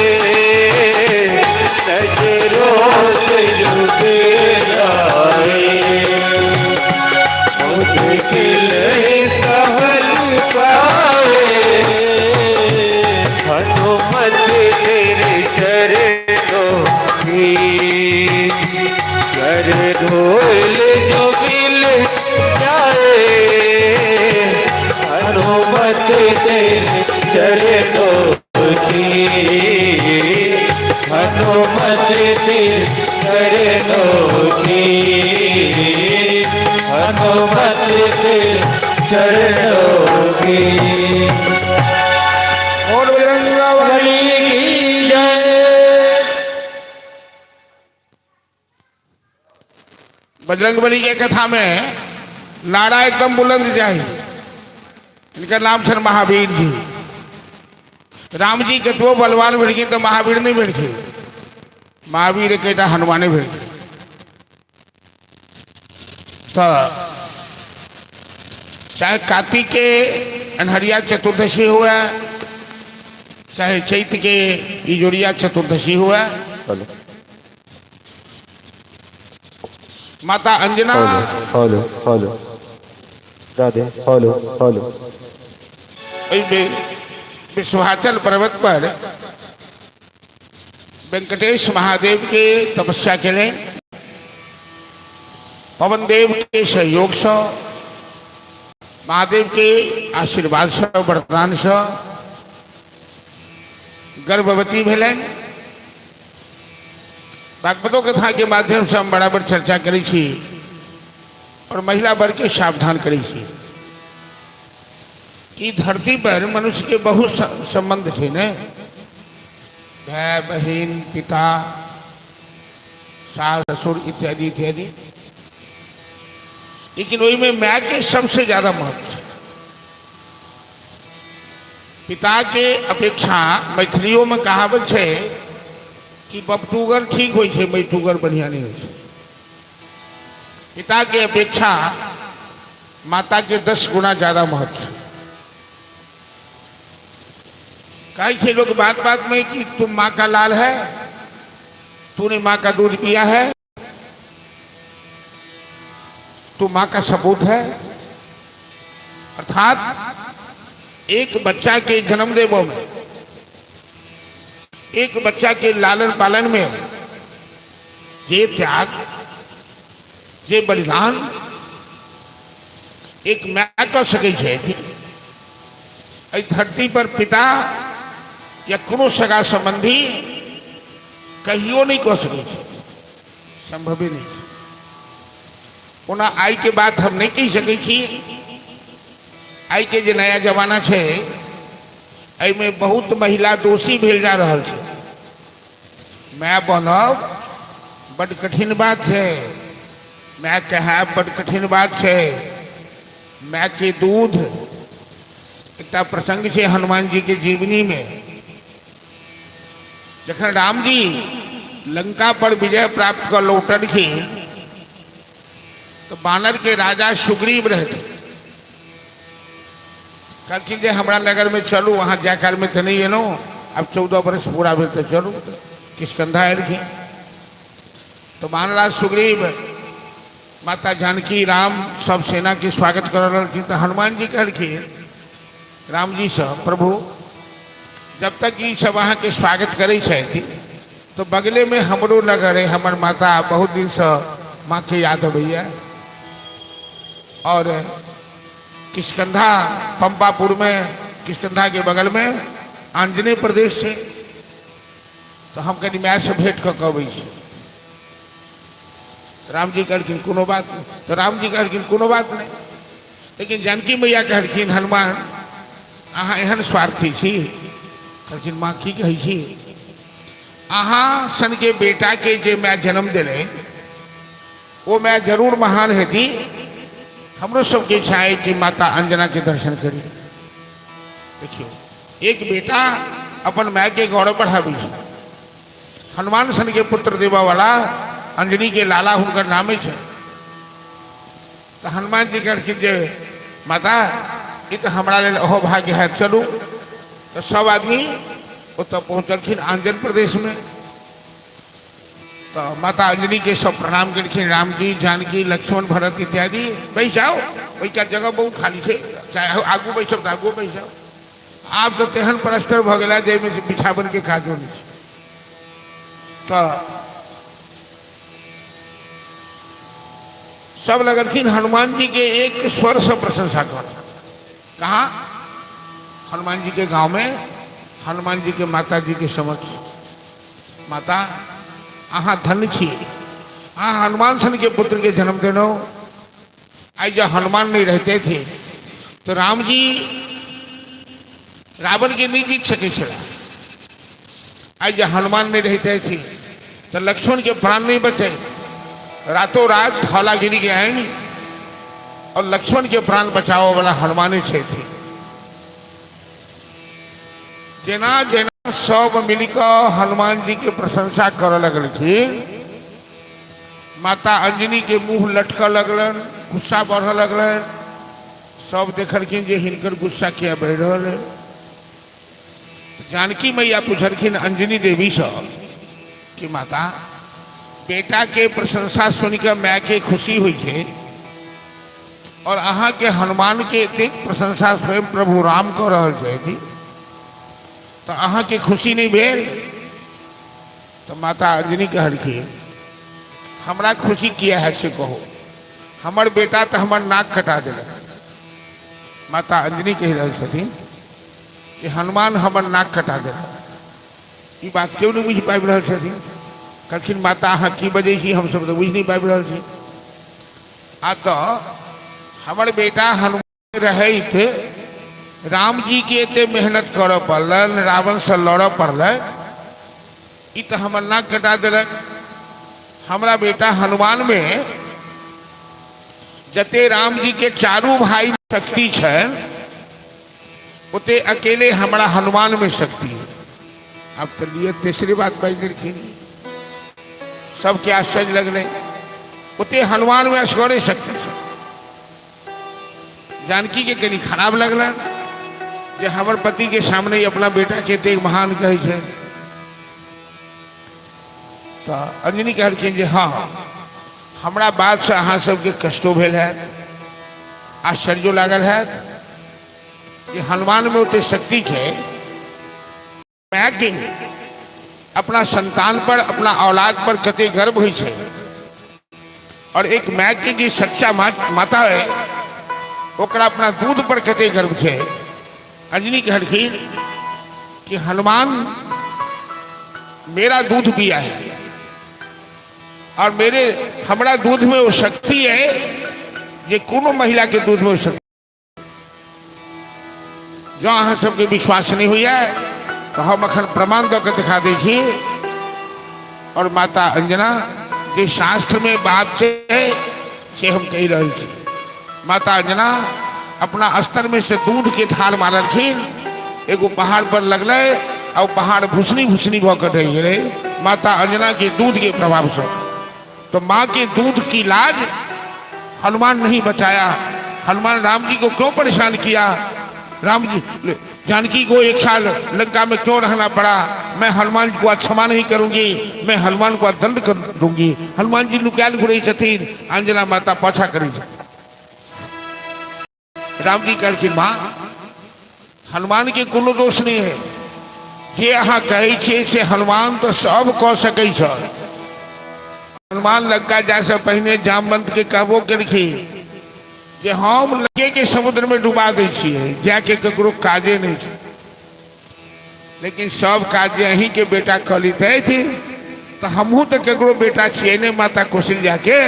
नजरों से जो गिर जाए, मुश्किल ही संभल पाए, हनुमत तेरे चरणों की कर धूल जो मिल जाए, हनुमत तेरे चरणों की, हनुमत तेरे चरणों की, हनुमत तेरे चरणों की। और बजरंग बली की जय। बजरंग बली के कथा में नारा एकदम बुलंद चाही। इनका नाम छनि महावीर जी। राम जी कतबो बलवान भेलखिन तऽ महावीर नहीं भेलखिन, महावीर एकेटा हनुमाने भेलखिन। तऽ चाहे कार्तिक के अन्हरिया चतुर्दशी हुए, चाहे चैत के इजोरिया चतुर्दशी हुए, माता Anjana hello hello Radhe hello hello. एहिमे विश्वाचल पर्वत पर वेंकटेश महादेव के तपस्या केलनि, पवन देव के सहयोग से, महादेव के आशीर्वाद से, वरदान से गर्भवती भेलनि। भागवतो कथा के माध्यम से हम बराबर चर्चा करै छी और महिला वर्ग के सावधान करै छी कि धरती पर मनुष्य के बहुत संबंध छै ने, भाई बहन, पिता, सास ससुर इत्यादि इत्यादि, लेकिन ओहिमे my के सबसे ज्यादा महत्व छै। पिता के अपेक्षा मैथिलियों में कहावत छै कि बपटूगर ठीक होइ छै, मैटूगर बढ़िया नहीं होइ छै। पिता के अपेक्षा माता के 10 गुना ज्यादा महत्व छै। कहै छै लोग बात बात में कि तुम माँ का लाल है, तूने माँ का दूध पिया है, तू माँ का सपूत है। अर्थात एक बच्चा के जन्म देवो में, एक बच्चा के लालन पालन में जे त्याग, जे बलिदान एक my कऽ सकै छै, एहि धरती पर पिता या कोनो सगा संबंधी कहियो नहीं कऽ सकै छै, संभवे नहीं छै। ओना आइ के बात हम नहीं कहि सकै छी, आइ के जे नया जमाना छै एहिमे बहुत महिला दोषी भेल जा रहल छै। My बनब बड कठिन बात छै। मायके हैब बड कठिन बात छै। मायके दूध, एकटा प्रसंग छै हनुमान जी के जीवनी में। जखन राम जी लंका पर विजय प्राप्त कऽ लौटलखिन तऽ बानर के राजा सुग्रीव रहथिन। कहलखिन जे हमरा नगरमे चलू, अहाँ जाय कालमे तऽ नहि एलहुँ, आब 14 वर्ष पूरा भेल तऽ चलू। किष्कन्धा एलखिन तऽ बानराज सुग्रीव माता जानकी राम सब सेनाके स्वागत कर रहलखिन। तऽ हनुमान जी कहलखिन रामजीसँ, प्रभु जब तक ई सब अहाँके स्वागत करै छथि तऽ बगलेमे हमरो नगर अइ, हमर माता बहुत दिनसँ माँके याद अबैए और किष्कंधा पंपापुर में किष्कंधा के बगल में आंजनेय प्रदेश छै, तऽ हम कनि मायसँ भेंट कऽ कऽ अबै छी। रामजी कहलखिन कोनो बात नहि। तऽ रामजी कहलखिन कोनो बात नहि, लेकिन जानकी मैया कहलखिन हनुमान अहाँ एहन स्वार्थी छी। कहलखिन माँ की कहै छी, अहाँ सनके बेटाके जे माय जन्म देले ओ माय जरूर महान हेती, हमरो सबके इच्छा है कि माता अंजना के दर्शन करी। देखियौ एक बेटा अपन माय के गौरव बढ़ाबै छै। हनुमान सन के पुत्र देबऽ वाला अंजनी के लाला हुनकर नामे छै। तऽ हनुमान जी कहलखिन जे माता ई तऽ हमरा लेल अहो भाग्य है, चलू। तऽ सब आदमी ओतऽ पहुँचलखिन आंजन प्रदेशमे। तऽ माता अंजनी के सब प्रणाम केलखिन, रामजी जानकी लक्ष्मण भरत इत्यादि। बैस जाओ, ओहिका जगह बहुत खाली छै, चाहे आगू बैसब तऽ आगू बैस जाओ। आब तऽ तेहन प्लास्टर भऽ गेला जाहिमे से बिछावन के काजो नहि छै। तऽ सब लगलखिन हनुमान जी के एक स्वर से प्रशंसा कर। कहाँ? हनुमान जी के गांव में, हनुमान जी के माता जी के समक्ष। माता अहाँ धन्य छी, अहाँ हनुमान सन के पुत्र के जन्म देलहुँ। आइ जब हनुमान नहीं रहते थे तो राम जी रावण के नहीं जीत सके छला। आइ जब हनुमान नहीं रहते थे तो लक्ष्मण के प्राण नहीं बचे। रातों रात धौलागिरी के आए और लक्ष्मण के प्राण बचाओ वाला हनुमान थे। जेना जेना सब मिलकर हनुमान जी के प्रशंसा करऽ लगलखिन, माता अंजनी के मुंह लटकऽ लगलनि, गुस्सा बढ़ऽ लगलनि। सब देखलखिन जे हिनकर गुस्सा किया बढ़ि रहल है। जानकी मैया पुछलखिन अंजनी देवी सँ कि माता बेटा के प्रशंसा सुनिकऽ माय के खुशी होइ छै और अहाँ के हनुमान के एतेक प्रशंसा स्वयं प्रभु राम कऽ रहल छथि, तऽ अहाँ के खुशी नहि भेल? तऽ माता अंजनी कहलखिन हमरा खुशी किया है से कहू, हमर बेटा तऽ हमर नाक कटा देलक। माता अंजनी कहि रहल छथिन कि हनुमान हमर नाक कटा देलक। ई बात केओ नहि बुझि पाबि रहल छथिन। कहलखिन माता अहाँ की बजै छी, हमसब तऽ बुझि नहि पाबि रहल छी। आ तऽ हमर बेटा हनुमान रहैत राम जी के एते मेहनत करऽ पड़लनि, रावणसँ लड़ऽ पड़लै, ई तऽ हमर नाक कटा देलक। हमरा बेटा हनुमानमे जते राम जी के चारू भाई शक्ति छनि ओते अकेले हमरा हनुमान में शक्ति है। अब तो लिए तीसरी बात बाजि देलखिन, सबके आश्चर्य लगलै, ओते हनुमान में असगरे शक्ति छै। जानकी के कनि खराब लगल जे हमर पति के सामने अपना बेटा के एतेक महान कहै छै। तऽ अंजनी कहलखिन जे हँ हमरा बातसँ अहाँ सबके कष्टो भेल हैत, आश्चर्यो लागल हैत कि हनुमानमे ओते शक्ति छै। मायके अपना संतान पर अपना औलाद पर कते गर्व होइ छै, और एक माय के जे सच्चा माता है ओकरा अपना दूध पर कते गर्व छै। अंजनी कहलखिन कि हनुमान मेरा दूध पिया है और मेरे हमरा दूध में वो शक्ति है जे कोनो महिला के दूध में वो शक्ति। जँ अहाँ सबके विश्वास नहीं होइए तो हम अखन प्रमाण दऽ के दिखा दै छी। और माता अंजना जे शास्त्रमे बात छै से हम कहि रहल छी। माता अंजना अपना स्तनमे से दूधके धार मारलखिन, एगो पहाड़ पर लगलै आ ओ पहाड़ भुसनी भुसनी भऽ कऽ ढहि गेलै माता अंजना के दूध के प्रभावसँ। तो माँ के दूध की लाज हनुमान नहीं बचाया। हनुमान राम जी को क्यों परेशान किया? राम जी जानकी को एक साल लंका में क्यों रहना पड़ा? मैं हनुमान जी को क्षमा नहीं करूंगी, मैं हनुमान को दंड कर दूंगी। हनुमान जी नुकायल घुरै छथिन, अंजना माता पाछा करै छथिन। राम जी कहलखिन, माँ, हनुमान के कोनो दोष नहीं है। जे अहाँ कहै छियै से हनुमान तऽ सब कऽ सकै छल। हनुमान लंका जाय से पहिने जामवंत के कहबो केलखिन जे हम लंके के समुद्र में डुबा दै छियै, जाके ककरो काजे नहि छै। लेकिन सब काज जे अहीं के बेटा कऽ लितथि तऽ हमहूँ तऽ ककरो बेटा छियै नहि माता कौशल्या के,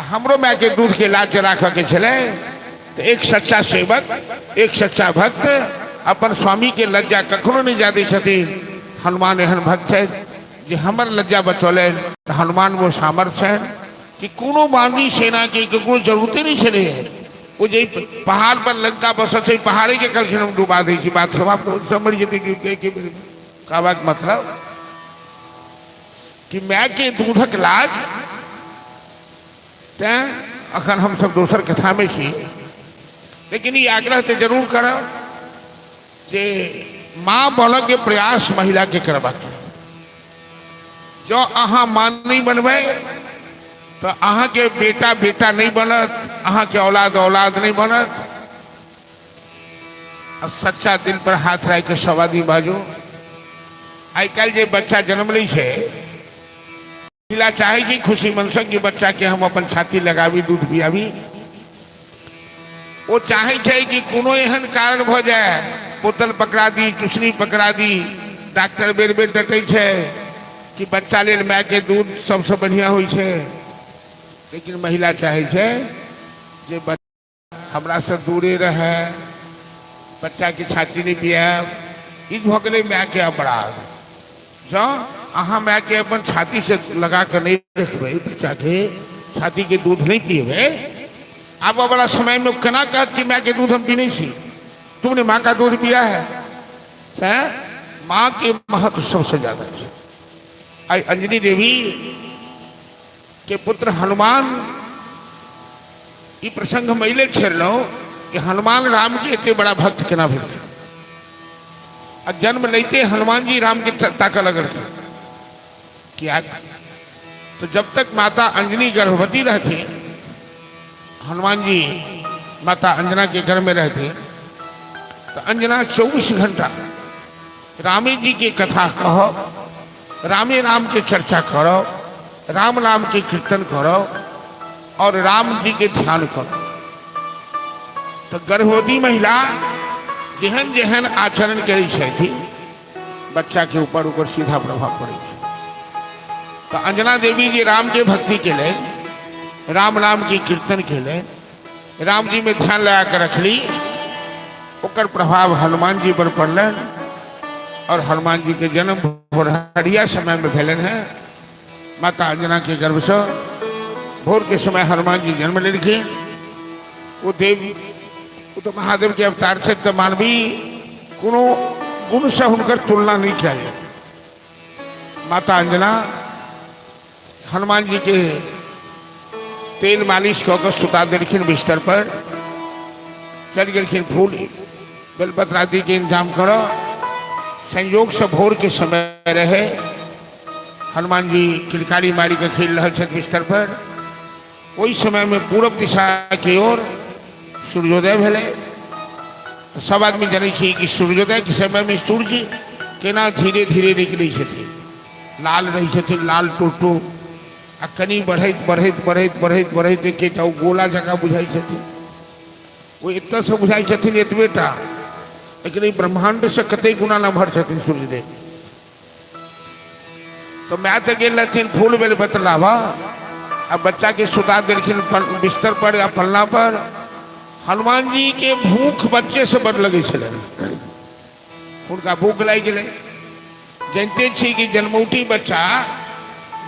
हमरो मायके दूधके लाज राखऽके छलै। तऽ एक सच्चा सेवक, एक सच्चा भक्त अपन स्वामीके लज्जा कखनो नहि जा दै छथिन। हनुमान एहन भक्त छथि जे हमर लज्जा बचौलनि। तऽ हनुमान वो सामर्थ्य छनि कि कोनो बांदी सेनाके ककरो जरूरते नहि छलै। ओ जे पहाड़ पर लंका बसल छै, पहाड़ेके कहलखिन हम डुबा दै छी, बात समाप्त, सब मरि जेतै। कहबाक मतलब कि मायके दूधक लाज। तैँ अखन हमसभ दोसर कथामे छी, लेकिन ई आग्रह तऽ जरूर करब जे माँ बनऽके प्रयास महिलाके करबाक चाही। जँ अहाँ माँ नहि बनबै तऽ अहाँके बेटा बेटा नहि बनत, अहाँके औलाद औलाद नहि बनत। आ सच्चा दिल पर हाथ राखि कऽ सब आदमी बाजू, आइ काल्हि जे बच्चा जन्म लै छै, महिला चाहै छै खुशी मनसँ कि बच्चाके हम अपन छाती लगाबी, दूध पियाबी। ओ चाहै छै कि कोनो एहन कारण भऽ जाय, बोतल पकड़ा दी, चुसनी पकड़ा दी। डॉक्टर बेर बेर डटै छै कि बच्चा लेल मायके दूध सबसँ बढ़िआँ होइ छै, लेकिन महिला चाहै छै जे हमरासँ दूरे रहै, बच्चाके छाती नहि पियाएब। ई भऽ गेलै मायके अपराध। जँ अहाँ मायके अपन छातीसँ लगा कऽ नहि रखबै, बच्चाके छातीके दूध नहि पिएबै, आबऽ वाला समयमे केना कहत कि मायके दूध हम पीने छी, तुमने माँ का दूध पिया है? तैँ माँके महत्व सबसँ ज्यादा छै। आइ अंजनी देवी के पुत्र हनुमान, ई प्रसंग हम एहि छेड़लहुँ कि हनुमान राम के एते बड़ा भक्त केना भेल। आ जन्म लेते हनुमान जी राम के ताकऽ लगलखिन। किया? तो जब तक माता अंजनी गर्भवती रहती, हनुमान जी माता अंजना के घर में रहते, तो अंजना 24 घंटा रामे जी के कथा कहो, रामे राम के चर्चा करो, राम नाम के कीर्तन करो और राम जी के ध्यान करो। तो गर्भवती महिला जेहन जेहन आचरण करै छथि, बच्चा के ऊपर ओकर सीधा प्रभाव पड़ै छै। तो अंजना देवी जी राम के भक्ति केलनि, राम नाम के कीर्तन केलनि, राम जी में ध्यान लगा के रखली, ओकर प्रभाव हनुमान जी पर पड़लनि और हनुमान जी के जन्म भोरहरिया समय में भेलनि हैं। माता अंजना के गर्भ से भोर के समय हनुमान जी जन्म लेलखिन। ओ देव, ओ तो महादेव के अवतार छथि, तऽ मानवी कोनो गुण से हुनकर तुलना नहीं कयल जाय। माता अंजना हनुमान जी के तेल मालिश कऽ कऽ सुता देलखिन बिस्तर पर, चलि गेलखिन फूल बेलपत्र आदि के इंतजाम करऽ। संयोग से भोर के समय रहे, हनुमान जी किलकारी मारि कऽ खेल रहल छथि बिस्तर पर। ओहि समय में पूरब दिशा के ओर सूर्योदय भेलै। तऽ सब आदमी जनै छी कि सूर्योदय के समय में सूर्य केना धीरे धीरे निकलै छथिन, लाल रहै छथिन, लाल टोटो, आ कनि बढ़ैत बढ़ैत बढ़ैत बढ़ैत बढ़ैत एकेटा ओ गोला जकाँ बुझाइ छथिन। ओ एतऽसँ बुझाइ छथिन एतबे टा, लेकिन ई ब्रह्माण्डसँ कतेक गुना नमहर छथिन सूर्यदेव। तऽ माय तऽ गेल रहथिन फूल बेलपत्र लाबऽ आ बच्चाके सुता देलखिन बिस्तर पर या पलना पर। हनुमान जी के भूख बच्चे से बड लगै छलनि, हुनका भूख लागि गेलै। जानिते छी कि जन्मौटी बच्चा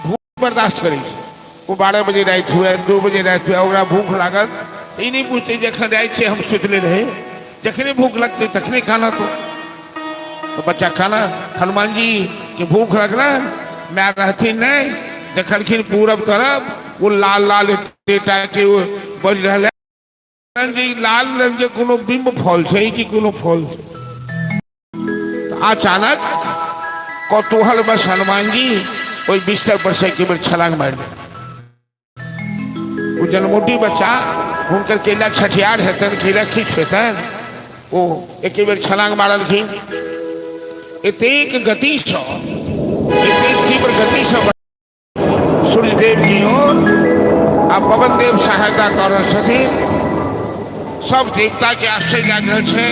भूख बर्दाश्त करै छै। ओ 12 बजे राति हुए, 2 बजे राति हुए, ओकरा भूख लागत ई नहि बुझतै जे एखन राति छै, हम सुतले रहे, जखने भूख लगतै तखने खाना। तो बच्चा खाना, हनुमान जी के भूख लगलन, माय रहथिन नहि, देखलखिन पूरब तरफ ओ लाल लाल एतेटा के ओ बजि रहल है जे ई लाल रंग के कोनो बिम्ब फल छै कि कोनो फल छै। अचानक कौतूहल बस हनुमान जी ओहि बिस्तर पर से एक बेर छलांग मारि देलखिन। ओ जन्मोटी बच्चा हुनकर केला छठियार हेतनि, केला किछु हेतनि, ओ एके बेर छलांग मारलखिन। एतेक गतिसँ, एतेक तीव्र गतिसँ सूर्यदेव की ओर, आ पवन देव सहायता कऽ रहल छथिन। सब देवता के आश्चर्य लागि रहल छै,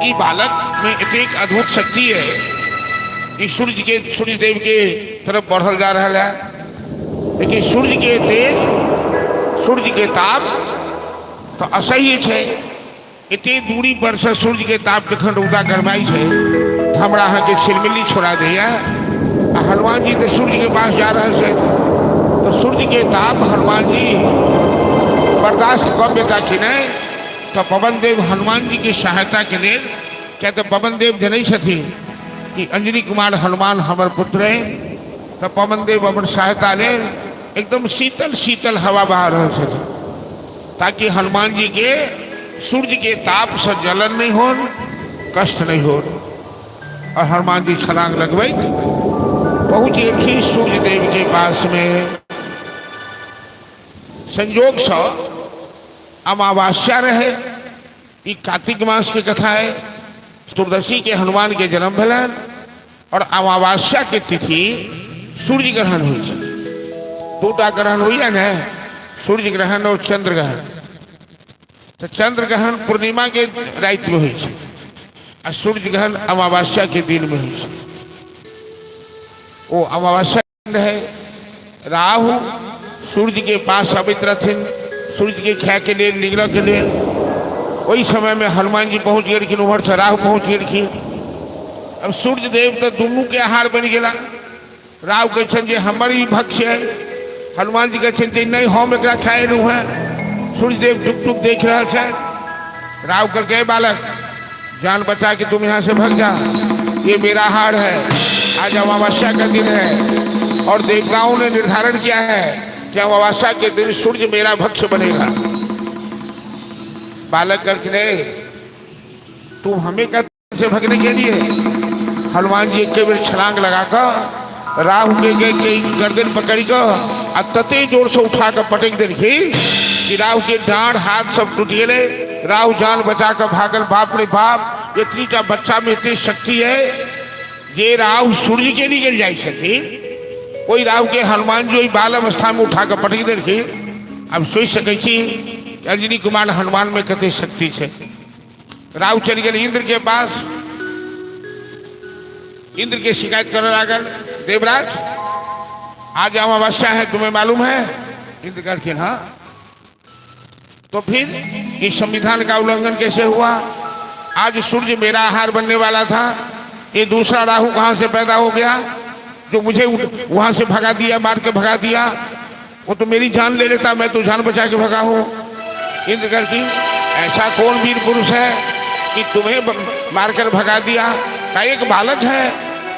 ई बालक में एतेक अद्भुत शक्ति है, ई सूर्य के, सूर्यदेव के तरफ बढ़ल जा रहल है। लेकिन सूर्य के तेज, सूर्य के ताप तो असह्य छै। एते दूरी पर से सूर्य के ताप जखन रौदा गरमाई छै तऽ हमरा अहाँके छिलमिली छोड़ा दैया। आ हनुमान जी तऽ सूर्य के पास जा रहल छै, तऽ सूर्य के ताप हनुमान जी बर्दाश्त कऽ पेता कि नहि? तऽ पवन देव हनुमान जी के सहायता के लेल, किया तऽ पवन देव जनै छथिन कि अंजनी कुमार हनुमान हमर पुत्र है, तऽ पवन देव अपन सहायता लेल एकदम शीतल शीतल हवा बहा रहल छथिन, ताकि हनुमान जी के सूर्य के ताप से जलन नहीं हो, कष्ट नहीं हो। और हनुमान जी छलांग लगबैत पहुंच गेलखिन सूर्य देव के पास में। संयोग से अमावस्या रहे, ई कार्तिक मास के कथा है। चतुर्दशी के हनुमान के जन्म भेलनि और अमावस्या के तिथि सूर्य ग्रहण होइ छै। दूटा ग्रहण होइए ने, सूर्य ग्रहण और चंद्र ग्रहण। तऽ चंद्र ग्रहण पूर्णिमा के राति में होइ छै आ सूर्य ग्रहण अमावस्या के दिन में होइ छै। ओ अमावस्या रहे, राहु सूर्य के पास अबैत रहथिन सूर्य के खाय के लेल, निगलऽ के लेल। ओहि समय में हनुमान जी पहुंच गेलखिन, उम्हर से राहु पहुंच गेलखिन। अब सूर्य देव तऽ दुनू के आहार बनि गेला। राहु कहै छनि जे हमर ई भक्ष्य है, हनुमान जी कहै छनि जे नहि हम एकरा खाए एलहुँ हेँ। सूर्यदेव टुक टुक देख रहल छथि। राहु कहलकै बालक जान बचा के तुम यहाँ से भाग जा, ये मेरा हार है, आज अमावस्या का दिन है और देवताओं ने निर्धारण किया है कि अमावस्या के दिन सूर्य मेरा भक्ष्य बनेगा। बालक करके नहीं, तुम हमें क्या से भगने के लिए? हनुमान जी एक बेर छलांग लगाकर राहु के के गर्दन पकड़ कर आ तते जोर से उठा कर पटक देलखिन कि राहु के डांड हाथ सब टूट गए। राहु जान बचा कर भागल। बाप रे बाप, इतनी टा बच्चा में इतनी शक्ति है जे राहु सूर्य के निकल जाए छथिन, ओहि राहु के हनुमान जी ओहि बाल अवस्था में उठा कर पटक देलखिन। अब सोचि सकै छी अंजनी कुमार हनुमान में कते शक्ति छै। राहु चलि गेल इंद्र के पास। इंद्र के शिकायत करे लागल, देवराज आज अमावस्या है, तुम्हें मालूम है? इंद्र कहलखिन हाँ। तो फिर इस संविधान का उल्लंघन कैसे हुआ? आज सूर्य मेरा आहार बनने वाला था, ये दूसरा राहु कहाँ से पैदा हो गया जो मुझे वहां से भगा दिया, मार के भगा दिया? वो तो मेरी जान ले लेता, मैं तो जान बचा के भगा हूँ। इंद्र कहलखिन ऐसा कौन वीर पुरुष है कि तुम्हें मारकर भगा दिया? का एक बालक है,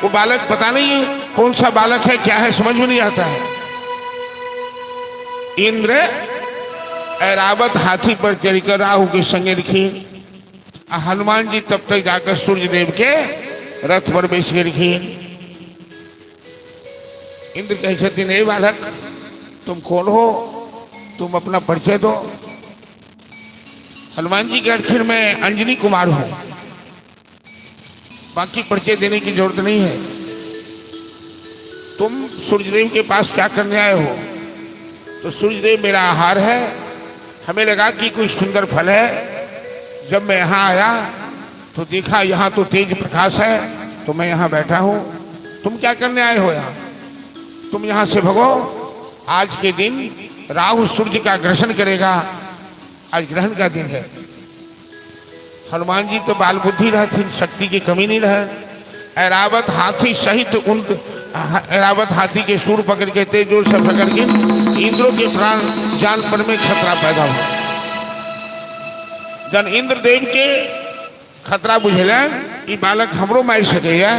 वो बालक पता नहीं कौन सा बालक है, क्या है, समझ में नहीं आता है। इंद्र ऐरावत हाथी पर चढ़कर राहु के संगे लिखी, हनुमान जी तब तक जाकर सूर्य देव के रथ पर बैस गेलखिन। इंद्र कहै छथिन, हे बालक तुम कौन हो, तुम अपना परिचय दो। हनुमान जी कहलखिन मैं अंजनी कुमार हूं, बाकी परिचय देने की जरूरत नहीं है। तुम सूर्यदेव के पास क्या करने आए हो? तो सूर्यदेव मेरा आहार है, हमें लगा कि कोई सुंदर फल है, जब मैं यहाँ आया तो देखा यहाँ तो तेज प्रकाश है, तो मैं यहाँ बैठा हूँ। तुम क्या करने आए हो यहाँ? तुम यहाँ से भगो। आज के दिन राहु सूर्य का ग्रहण करेगा, आज ग्रहण का दिन है। हनुमान जी तो बाल बुद्धि रहथिन, शक्ति की कमी नहीं रहे। ऐरावत हाथी सहित उन एरावत हाथी के सूर पकड़ के तेज जोर से पकड़खिन, इंद्रो के प्राण जान पर में खतरा पैदा हो। जन इंद्रदेव के खतरा बुझेलनि, ई बालक हमरो मारि सकैया,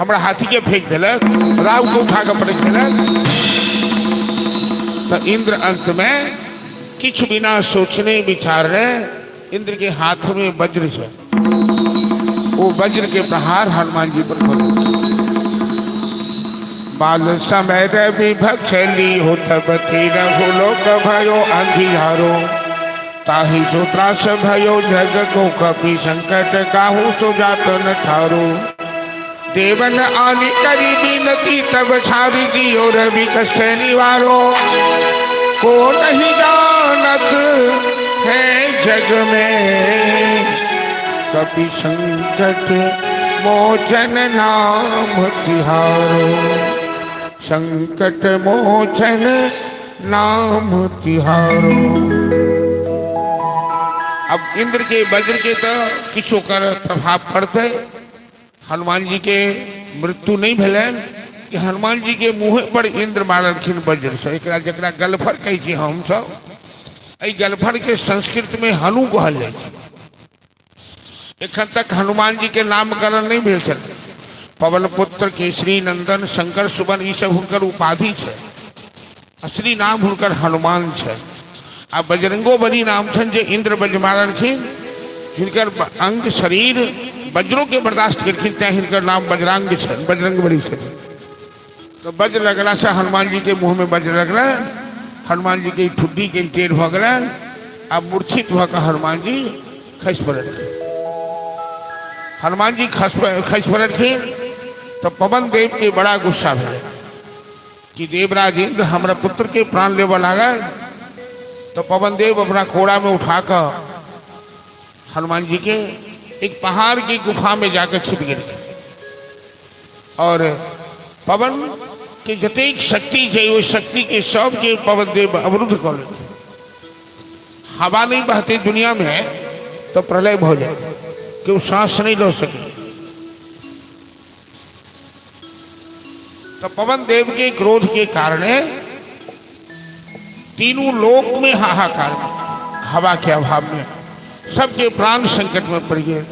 हमरा हाथी के फेंक देलक, राव के उठा कऽ पटकि देलक, तऽ इंद्र अंत में किछु बिना सोचने विचारने इंद्र के हाथ में वज्र छै, वो वज्र के प्रहार हनुमान जी पर करू। बाल समय रवि भक्षली हो तब रघु लोक भयो अंधियारो, ताहि सो त्रास भयो जग को कपि संकट काहू सो जात न ठारो। देवन आनि करी बिनती तब छारी दियो रवि कष्ट निवारो। को नहीं जानत है जग में कपि संकट मोचन नाम तिहारो, संकट मोचन नाम तिहारो। अब इंद्र के वज्र के तो किछु ओकर प्रभाव पड़तै, हनुमान जी के मृत्यु नहीं भेलनि कि हनुमान जी के मुँहे पर इंद्र मारलखिन वज्र से। एकरा जकरा गलफर कहै छी हमसब, एहि गलफर के संस्कृत में हनु कहल जाइ छै। एखन तक हनुमान जी के नामकरण नहीं भेल छल। पवन पुत्र केसरी नंदन शंकर सुबन ई सब हुनकर उपाधि छै, असली नाम हुनकर हनुमान छै। आ बजरंगो बली नाम छनि जे इंद्र वज्र मारलखिन, हिनकर अंग शरीर वज्रों के बर्दाश्त केलखिन, तें हिनकर नाम बजरंग छनि, बजरंग बली छथिन। तो वज्र लगला से हनुमान जी के मुँह में वज्र लगलनि, हनुमान जी के ठुड्डी के टेढ़ भऽ गेलनि आ मूर्छित भऽ कऽ हनुमान जी खसि पड़लखिन। हनुमान जी खसि पड़लखिन तऽ पवन देव के बड़ा गुस्सा भेलै कि देवराज इंद्र हमरा पुत्र के प्राण लेबऽ लागल। तो पवन देव अपना कोड़ा में उठा कऽ हनुमान जी के एक पहाड़ की गुफा में जाकर छिप गेलखिन। और पवन के जतेक शक्ति छै ओहि शक्ति के सबके पवन देव अवरुद्ध कऽ लेलखिन। हवा नहीं बहती दुनिया में तो प्रलय हो जाए, केओ सांस नहीं लऽ सके। तो पवन देव के क्रोध के कारण तीनों लोक में हाहाकार, हवा के अभाव में सबके प्राण संकट में पड़ गए।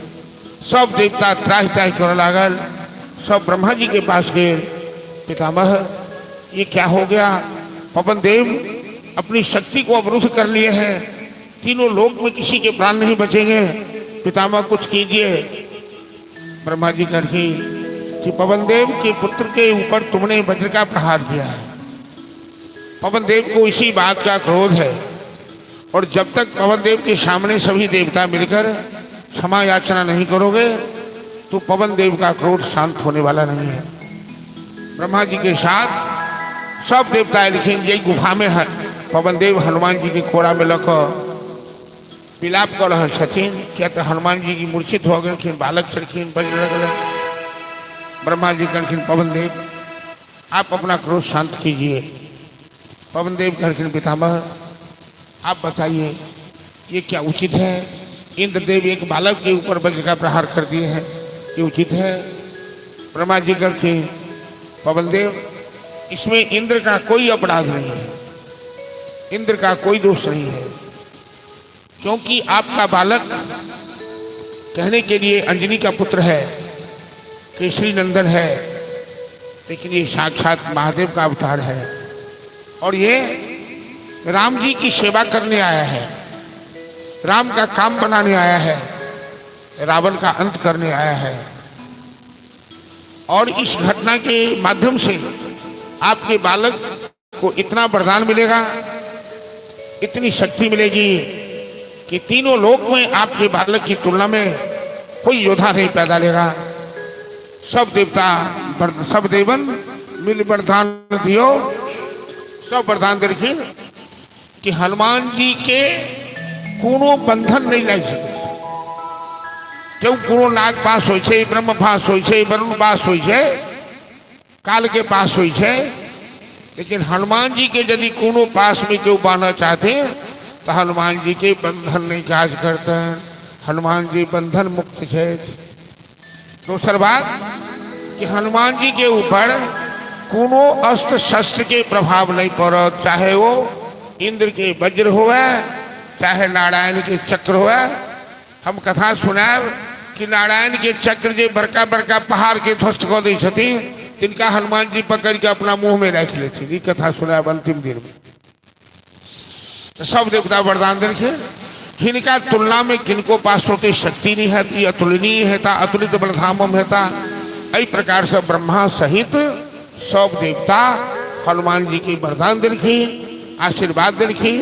सब देवता त्राहि त्राहि करऽ लागल, सब ब्रह्मा जी के पास गए। पितामह ये क्या हो गया, पवन देव अपनी शक्ति को अवरुद्ध कर लिए हैं, तीनों लोक में किसी के प्राण नहीं बचेंगे, पितामह कुछ कीजिए। ब्रह्मा जी कहती कि पवन देव के पुत्र के ऊपर तुमने वज्र का प्रहार किया है, पवन देव को इसी बात का क्रोध है, और जब तक पवन देव के सामने सभी देवता मिलकर क्षमा याचना नहीं करोगे तो पवन देव का क्रोध शांत होने वाला नहीं है। ब्रह्मा जी के साथ सब देवता एलखिन, जे गुफा में है पवन देव हनुमान जी के कोरा में लऽ कऽ विलाप कऽ रहल छथिन, किया तऽ हनुमान जी की मूर्छित भऽ गेलखिन, बालक छलखिन, वज्र लगलनि। ब्रह्मा जी कहलखिन पवन देव आप अपना क्रोध शांत कीजिए। पवन देव कहलखिन पितामह आप बताइए ये क्या उचित है, इंद्रदेव एक बालक के ऊपर वज्र का प्रहार कर दिए हैं, ये उचित है? ब्रह्मा जी कहलखिन पवन देव इसमें इंद्र का कोई अपराध नहीं है, इंद्र का कोई दोष नहीं है, क्योंकि आपका बालक कहने के लिए अंजनी का पुत्र है, केसरी नंदन है, लेकिन ये साक्षात महादेव का अवतार है और ये राम जी की सेवा करने आया है, राम का काम बनाने आया है, रावण का अंत करने आया है। और इस घटना के माध्यम से आपके बालक को इतना वरदान मिलेगा, इतनी शक्ति मिलेगी कि तीनों लोक में आपके बालक की तुलना में कोई योद्धा नहीं पैदा लेगा। सब देवता सब देवन मिल वरदान दियो, सब वरदान देलखिन कि हनुमान जी के कोनो बंधन नहीं लागि सकै। क्यों कोनो नाग पास होइ छै, ब्रह्म पास होइ छै, वरुण पास होइ छै, काल के पास होइ छै, लेकिन हनुमान जी के यदि कोनो पास में केओ बान्हऽ चाहते तो हनुमान जी के बंधन नहीं काज करते, हनुमान जी बंधन मुक्त छथि। दोसर बात कि हनुमान जी के ऊपर कोनो अस्त्र शस्त्र के प्रभाव नहीं पड़त, चाहे वो इंद्र के वज्र हुए चाहे नारायण के चक्र हुए। हम कथा सुनायब कि नारायण के चक्र जे बड़का बड़का पहाड़ के ध्वस्त कऽ दै छथिन तिनका हनुमान जी पकड़ के अपना मुंह में राखि लेथिन। ई कथा सुनायब अंतिम दिन में। तऽ सब देवता वरदान देलखिन। हिनका तुलना में किनको पास ओते शक्ति नहीं है, ई अतुलनीय हेता, अतुलित बलधामम हेता। एहि प्रकार से ब्रह्मा सहित सब देवता हनुमान जी के वरदान देलखिन, आशीर्वाद देलखिन।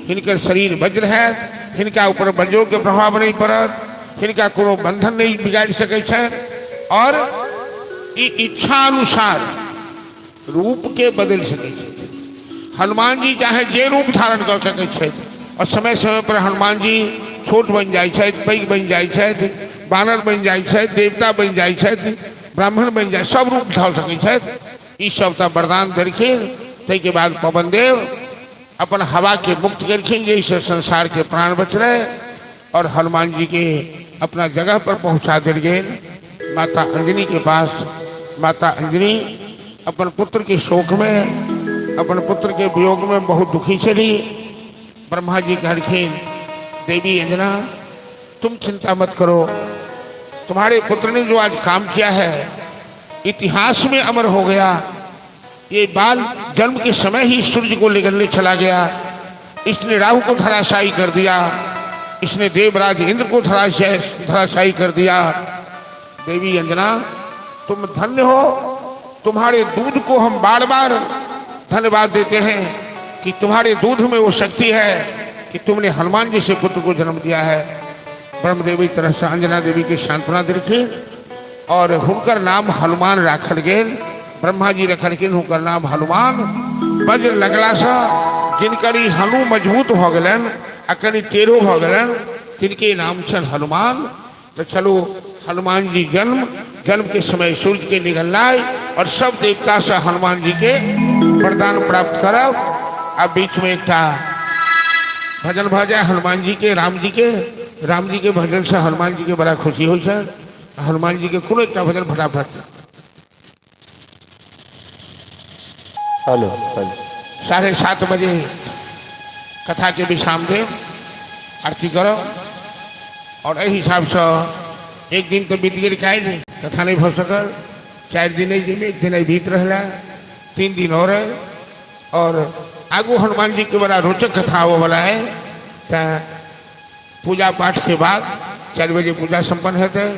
हिनकर शरीर वज्र है, हिनका ऊपर वज्रों के प्रभाव नहीं पड़त, हिनका कोनो बंधन नहीं बिगाड़ सकै छनि और ई इच्छा अनुसार रूप के बदलि सकै छथि। हनुमान जी चाहे जे रूप धारण कर सकै छथि और समय समय पर हनुमान जी छोट बनि जाइ छथि, पैघ बनि जाइ छथि, बानर बनि जाइ छथि, देवता बनि जाइ छथि, ब्राह्मण बनि जाइ, सब रूप धऽ सकै छथि। ई सब तऽ वरदान देलखिन। ताहिके बाद पवन देव अपन हवा के मुक्त केलखिन जाहिसँ संसार के प्राण बचलै और हनुमान जी के अपना जगह पर पहुंचा देल गेल माता अंजनी के पास। माता अंजनी अपन पुत्र के शोक में, अपन पुत्र के वियोग में बहुत दुखी छली। ब्रह्मा जी कहलखिन, देवी अंजना तुम चिंता मत करो, तुम्हारे पुत्र ने जो आज काम किया है इतिहास में अमर हो गया। ये बाल जन्म के समय ही सूर्य को निगलने चला गया, इसने राहु को धराशायी कर दिया, इसने देवराज इंद्र को धराशायी कर दिया। देवी अंजना तुम धन्य हो, तुम्हारे दूध को हम बार बार धन्यवाद देते हैं कि तुम्हारे दूध में वो शक्ति है कि तुमने हनुमान जी से पुत्र को जन्म दिया है। ब्रह्मदेवी तरह से अंजना देवी के सांत्वना देलखिन और हुनकर नाम हनुमान राखल गेल। ब्रह्मा जी रखलखिन हुनकर नाम हनुमान। वज्र लगलासँ जिनकर ई हनु मजबूत भऽ गेलनि आ कनि टेढ़ो भऽ गेलनि तिनके नाम छनि हनुमान। तऽ चलू हनुमान जी जन्म जन्म के समय सूर्य के निगलनाइ और सब देवता से हनुमान जी के वरदान प्राप्त करब। आ बीच में एकटा भजन भऽ जाय हनुमान जी के, राम जी के। राम जी के भजन से हनुमान जी के बड़ा खुशी होइ छै। हनुमान जी के कोनो एकटा भजन फटाफट। Hello hello. 7:30 बजे कथा के विश्राम देव, आरती करब और एहि हिसाबसँ एक दिन तऽ बीत गेल, काल्हि कथा नहि भऽ सकल। 4 दिन एहि दिन, एक दिन एहि बीत रहला, 3 दिन और है और आगू हनुमान जी के बड़ा रोचक कथा आबऽ वाला है। तऽ पूजा पाठ के बाद 4 बजे पूजा सम्पन्न हेतै।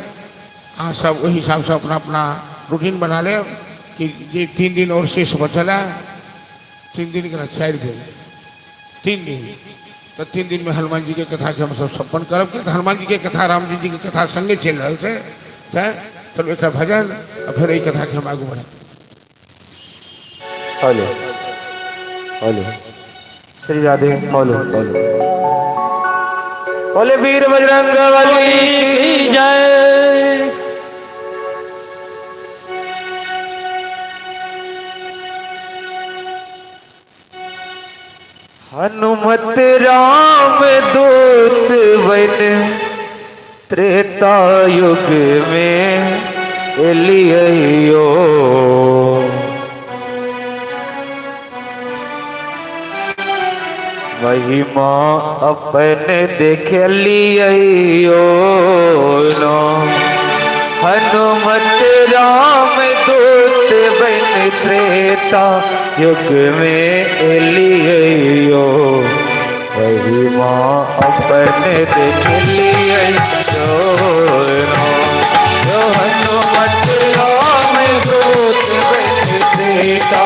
अहाँ सब ओहि हिसाबसँ अपना अपना रूटीन बना लेब कि जे 3 दिन और शेष बचल है, 3 दिन के 4 दिन, 3 दिन, तऽ 3 दिन में हनुमान जी के कथा के हमसब सम्पन्न करब। कि हनुमान जी के कथा राम जी के कथा संगे चलि रहल छै। तैं चलू एकटा भजन आ फेर एहि कथा के हम आगू बढ़ायब। Hello hello Shri Radhe. Hello hello. बोले वीर बजरंग बली की जय। हनुमत राम दूत बन त्रेता युग में एलियो, महिमा अपन देख लियो नो। हनुमत राम दूत बन त्रेता युग में एलियो, महिमा अपन देख लियो नो। हनुमत राम दूत बन त्रेता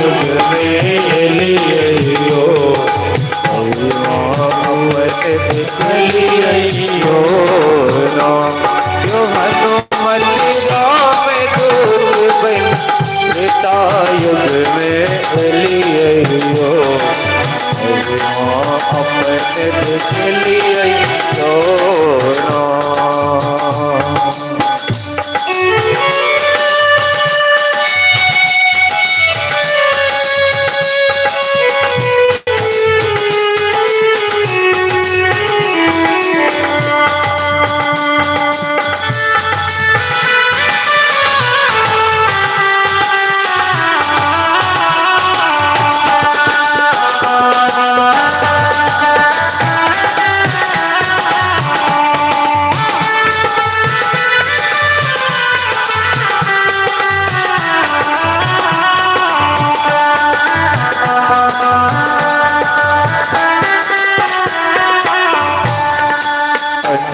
युग में एलियो, महिमा अपन देख लियो नो। हनुमत राम दूत बन त्रेता युग में एलियो, महिमा अपन देख लियो नो।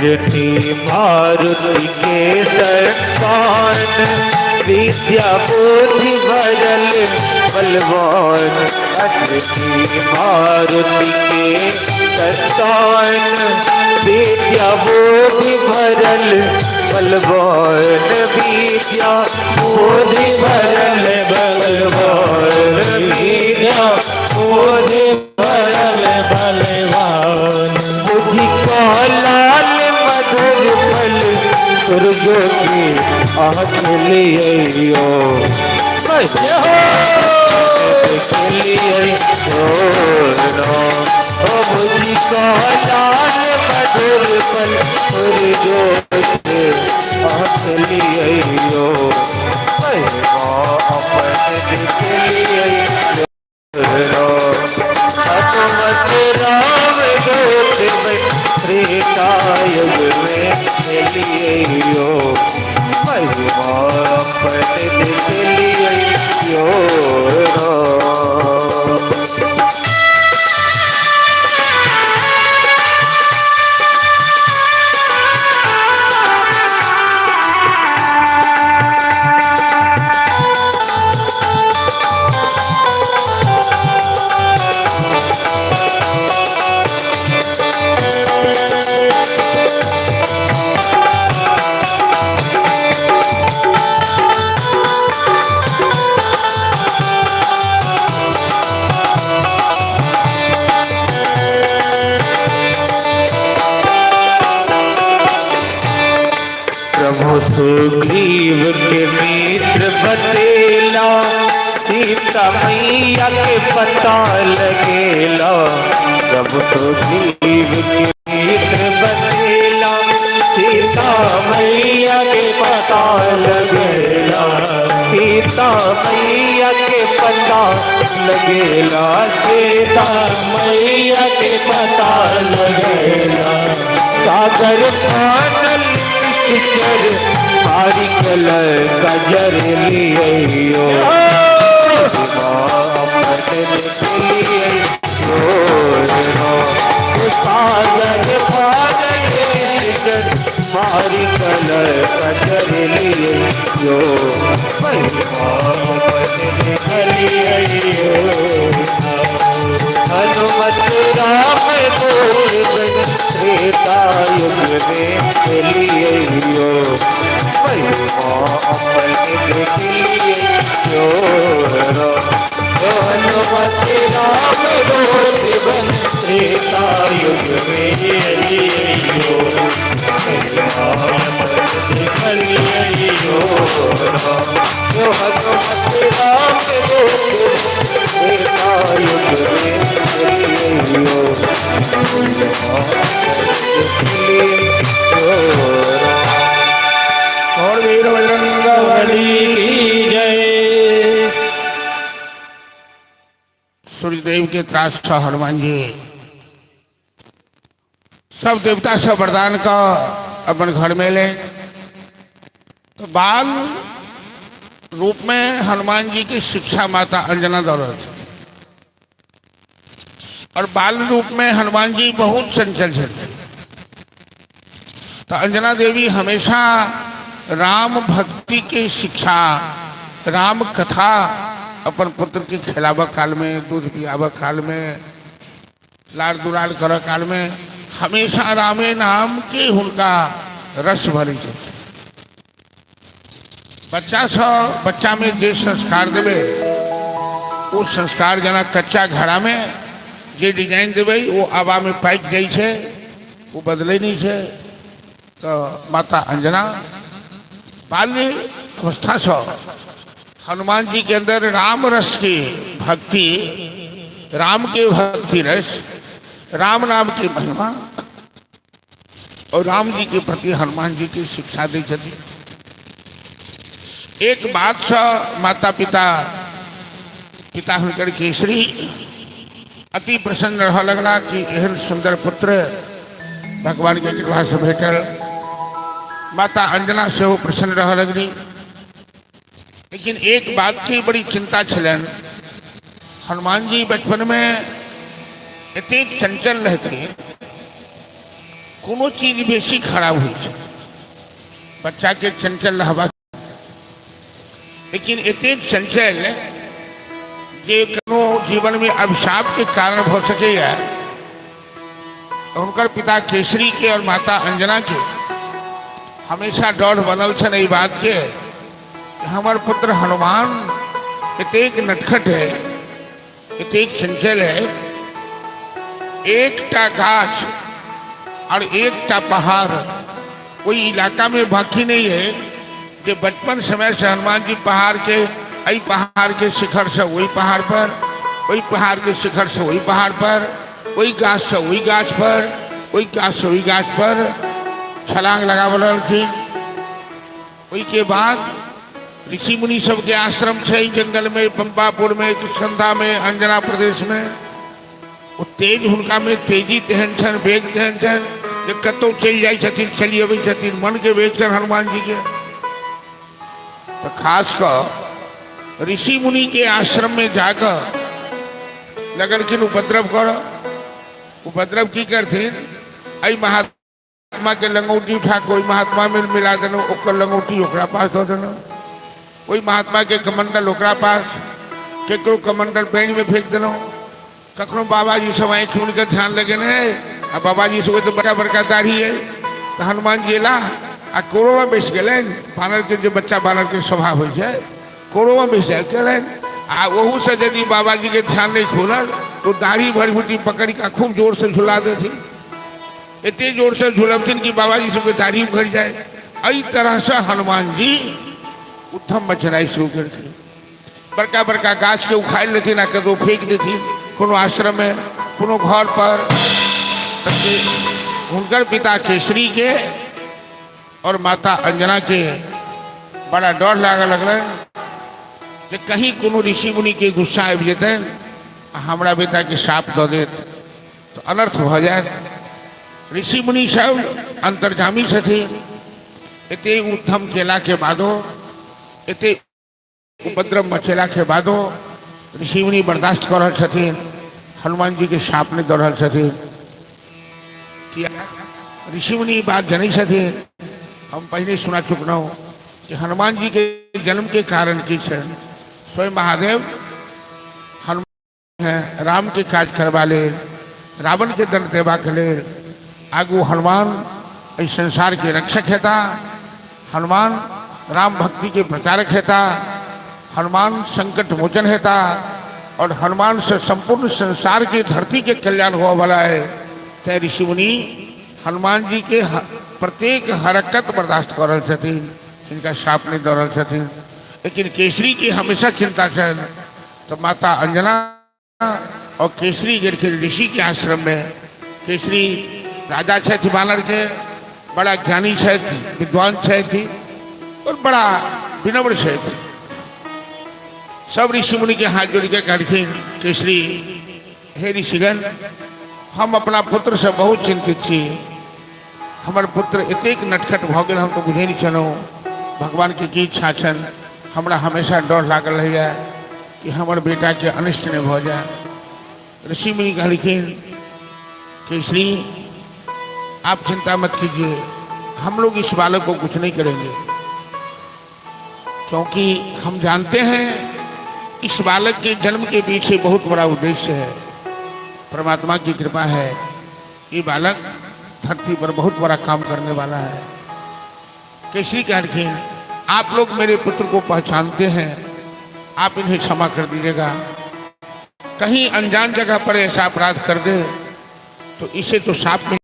अंजनी मारुति के संतान, विद्या बुद्धि भरल बलवान। अंजनी मारुति के संतान, विद्या बुद्धि भरल बलवान। विद्या बुद्धि भरल बलवान, विद्या बुद्धि भरल बलवान। बुद्धि का लाल मधुर फल, स्वर्ग के आँख लियो, लियो। ओ बुद्धि का लाल मधुर फल, स्वर्ग के आँख लियो, महिमा अपन देख लियो। हनुमत राम दूत त्रेता युग में लियो, महिमा अपन देख लियो। प्रभु सुग्रीव के मित्र बतेला, सीता मैया के पता लगेला। प्रभु सुग्रीव के मित्र बतेला, सीता मैया के पता लगेला। सीता मैया के पता लगेला। सीता मैया के पता लगेला। सागर पानल पिक्चर हारी कलर कजर लियो, सागर पानल पिक्चर मारी कलर कजर लियो, हनुमत राम दूत त्रेता युग में लियो, महिमा अपन देख लियो। हनुमत राम दूत त्रेता युग में लियो, महिमा अपन देख लियो। हनुमत राम दूत त्रेता युग में लियो। और वीर बजरंग बली की जय। सूर्यदेव के त्रास से हनुमान जी सब देवता से वरदान का अपन घर में ले। तो बाल रूप में हनुमान जी की शिक्षा माता अंजना दौलत और बाल रूप में हनुमान जी बहुत चंचल थे। तो अंजना देवी हमेशा राम भक्ति की शिक्षा, राम कथा अपन पुत्र के खिलावा काल में, दूध पियावा काल में, लाड़ दुलार कर काल में हमेशा रामे नाम के हुनका रस भरी छे। बच्चा से बच्चा में जे संस्कार देवे वो संस्कार जना कच्चा घड़ा में जे डिजाइन देवे वो आवा में पाकि जाइ छे, वो बदले नहीं छे। तो माता अंजना बाल्य अवस्था से हनुमान जी के अंदर राम रस की भक्ति, राम के भक्ति रस, राम नाम की महिमा और राम जी के प्रति हनुमान जी की शिक्षा दै छथिन। एक बात से माता पिता, पिता हुनकर केसरी अति प्रसन्न रह लगला कि एहन सुंदर पुत्र भगवान के कृपा से भेटल। माता अंजना सेहो प्रसन्न रह लगली। लेकिन एक बात की बड़ी चिंता छलनि, हनुमान जी बचपन में एतेक चंचल रहते कोनो चीज बेसी खराब होइ छै। बच्चाके चंचल रहबाक, लेकिन एतेक चंचल जे कोनो जीवनमे अभिशापके कारण भऽ सकैए। हुनकर पिता केसरी के और माता अंजना के हमेशा डर बनल छनि एहि बात के, हमर पुत्र हनुमान एतेक नटखट है, एतेक चंचल है, एकटा गाछ और एकटा पहाड़ कोई इलाका में बाकी नहीं है जे बचपन समय से हनुमान जी पहाड़ के एहि पहाड़ के शिखर से ओहि पहाड़ पर, ओहि पहाड़ के शिखर से ओहि पहाड़ पर, ओहि गाछ से ओहि गाछ पर, ओहि गाछ से ओहि गाछ पर छलांग लगाबऽ लगलखिन। ओहिके बाद ऋषि मुनि सबके आश्रम छै जंगल में, पंपापुर में, किशनधा में, अंजना प्रदेश में। ओ तेज, हुनका में तेजी तेहन छनि, वेग तेहन छनि जे कतहु चलि जाइ छथिन, चलि अबै छथिन, मन के वेग छनि हनुमान जी के। तऽ खास कऽ ऋषि मुनि के आश्रम में जाकऽ लगलखिन उपद्रव करऽ। उपद्रव की करथिन? एहि महात्मा के लंगौटी उठा कऽ ओहि महात्मा में मिला देलहुँ, ओकर लंगौटी ओकरा पास दऽ देलहुँ, ओहि महात्मा के कमंडल ओकरा पास, केकरो कमंडल पानि में फेंक देलहुँ। कखनो बाबाजी सब आँखि मुनि कऽ ध्यान लगेने है आ बाबाजी सबके तऽ बड़का बड़का दाढ़ी है, तऽ हनुमान जी एला आ कोरोमे बैस गेलनि। बानरके जे बच्चा बानरके स्वभाव होइ छै, कोरोमे बैस जाइ गेलनि आ ओहूसँ यदि बाबाजीके ध्यान नहि खुलल तऽ दाढ़ी भरभुटी पकड़ि कऽ खूब जोरसँ झुला देथिन। एते जोरसँ झुलबथिन कि बाबाजी सबके दाढ़ी उखड़ि जाय। एहि तरहसँ हनुमान जी उद्धम मचेनाइ शुरू केलखिन। बड़का बड़का गाछके उखाड़ि लेथिन आ कतहु फेंक देथिन, कोनो आश्रममे, कोनो घर पर। हुनकर पिता केसरी के और माता अंजना के बड़ा डर लागऽ लगलनि जे कहीं कोनो ऋषि मुनि के गुस्सा आबि जेतनि आ हमरा बेटाके शाप दऽ देत तऽ अनर्थ भऽ जायत। ऋषि मुनि सब अंतर्जामी छथिन। एते उद्धम केलाके बादो, एते उपद्रव मचेलाके बादो ऋषि मुनि बर्दाश्त कऽ रहल छथिन, हनुमान जी के शाप नहि दऽ रहल छथिन। किया? ऋषि मुनि ई बात जनै छथिन, हम पहिने सुना चुकलहुँ कि हनुमान जी के जन्म के कारण की छै। स्वयं महादेव हनुमान राम के काज करबा लेल, रावण के दंड देबाक लेल आगू हनुमान एहि संसार के रक्षक हेता, हनुमान राम भक्ति के प्रचारक हेता, हनुमान संकट मोचन हेता और हनुमान से संपूर्ण संसार के धरती के कल्याण हुआ वाला है। तैं ऋषि मुनि हनुमान जी के प्रत्येक हरकत बर्दाश्त कर रहल छथिन, हिनका शाप नहीं दऽ रहल छथिन। लेकिन केसरी के हमेशा चिंता छनि। तो माता अंजना और केसरी गेलखिन ऋषि के आश्रम में। केसरी राजा छथि बानर के, बड़ा ज्ञानी छथि, विद्वान छथि और बड़ा विनम्र छथि। सब ऋषि मुनि के हाथ जोड़ के कहलखिन केसरी, हे ऋषिगण, हम अपना पुत्र से बहुत चिंतित छी। हमर पुत्र एतेक नटखट भऽ गेल, हम तऽ बुझै नहि छलहुँ भगवानके की इच्छा छनि। हमरा हमेशा डर लागल रहैए कि हमर बेटाके अनिष्ट नहि भऽ जाय। ऋषि मुनि कहलखिन कि श्री आप चिंता मत कीजिए, हम लोग इस बालक को कुछ नहीं करेंगे, क्योंकि हम जानते हैं इस बालक के जन्म के पीछे बहुत बड़ा उद्देश्य है। परमात्मा की कृपा है, ये बालक धरती पर बहुत बड़ा काम करने वाला है। केसरी कहलखिन आप लोग मेरे पुत्र को पहचानते हैं, आप इन्हें क्षमा कर दीजिएगा। कहीं अनजान जगह पर ऐसा अपराध कर दे तो इसे तो साप मिल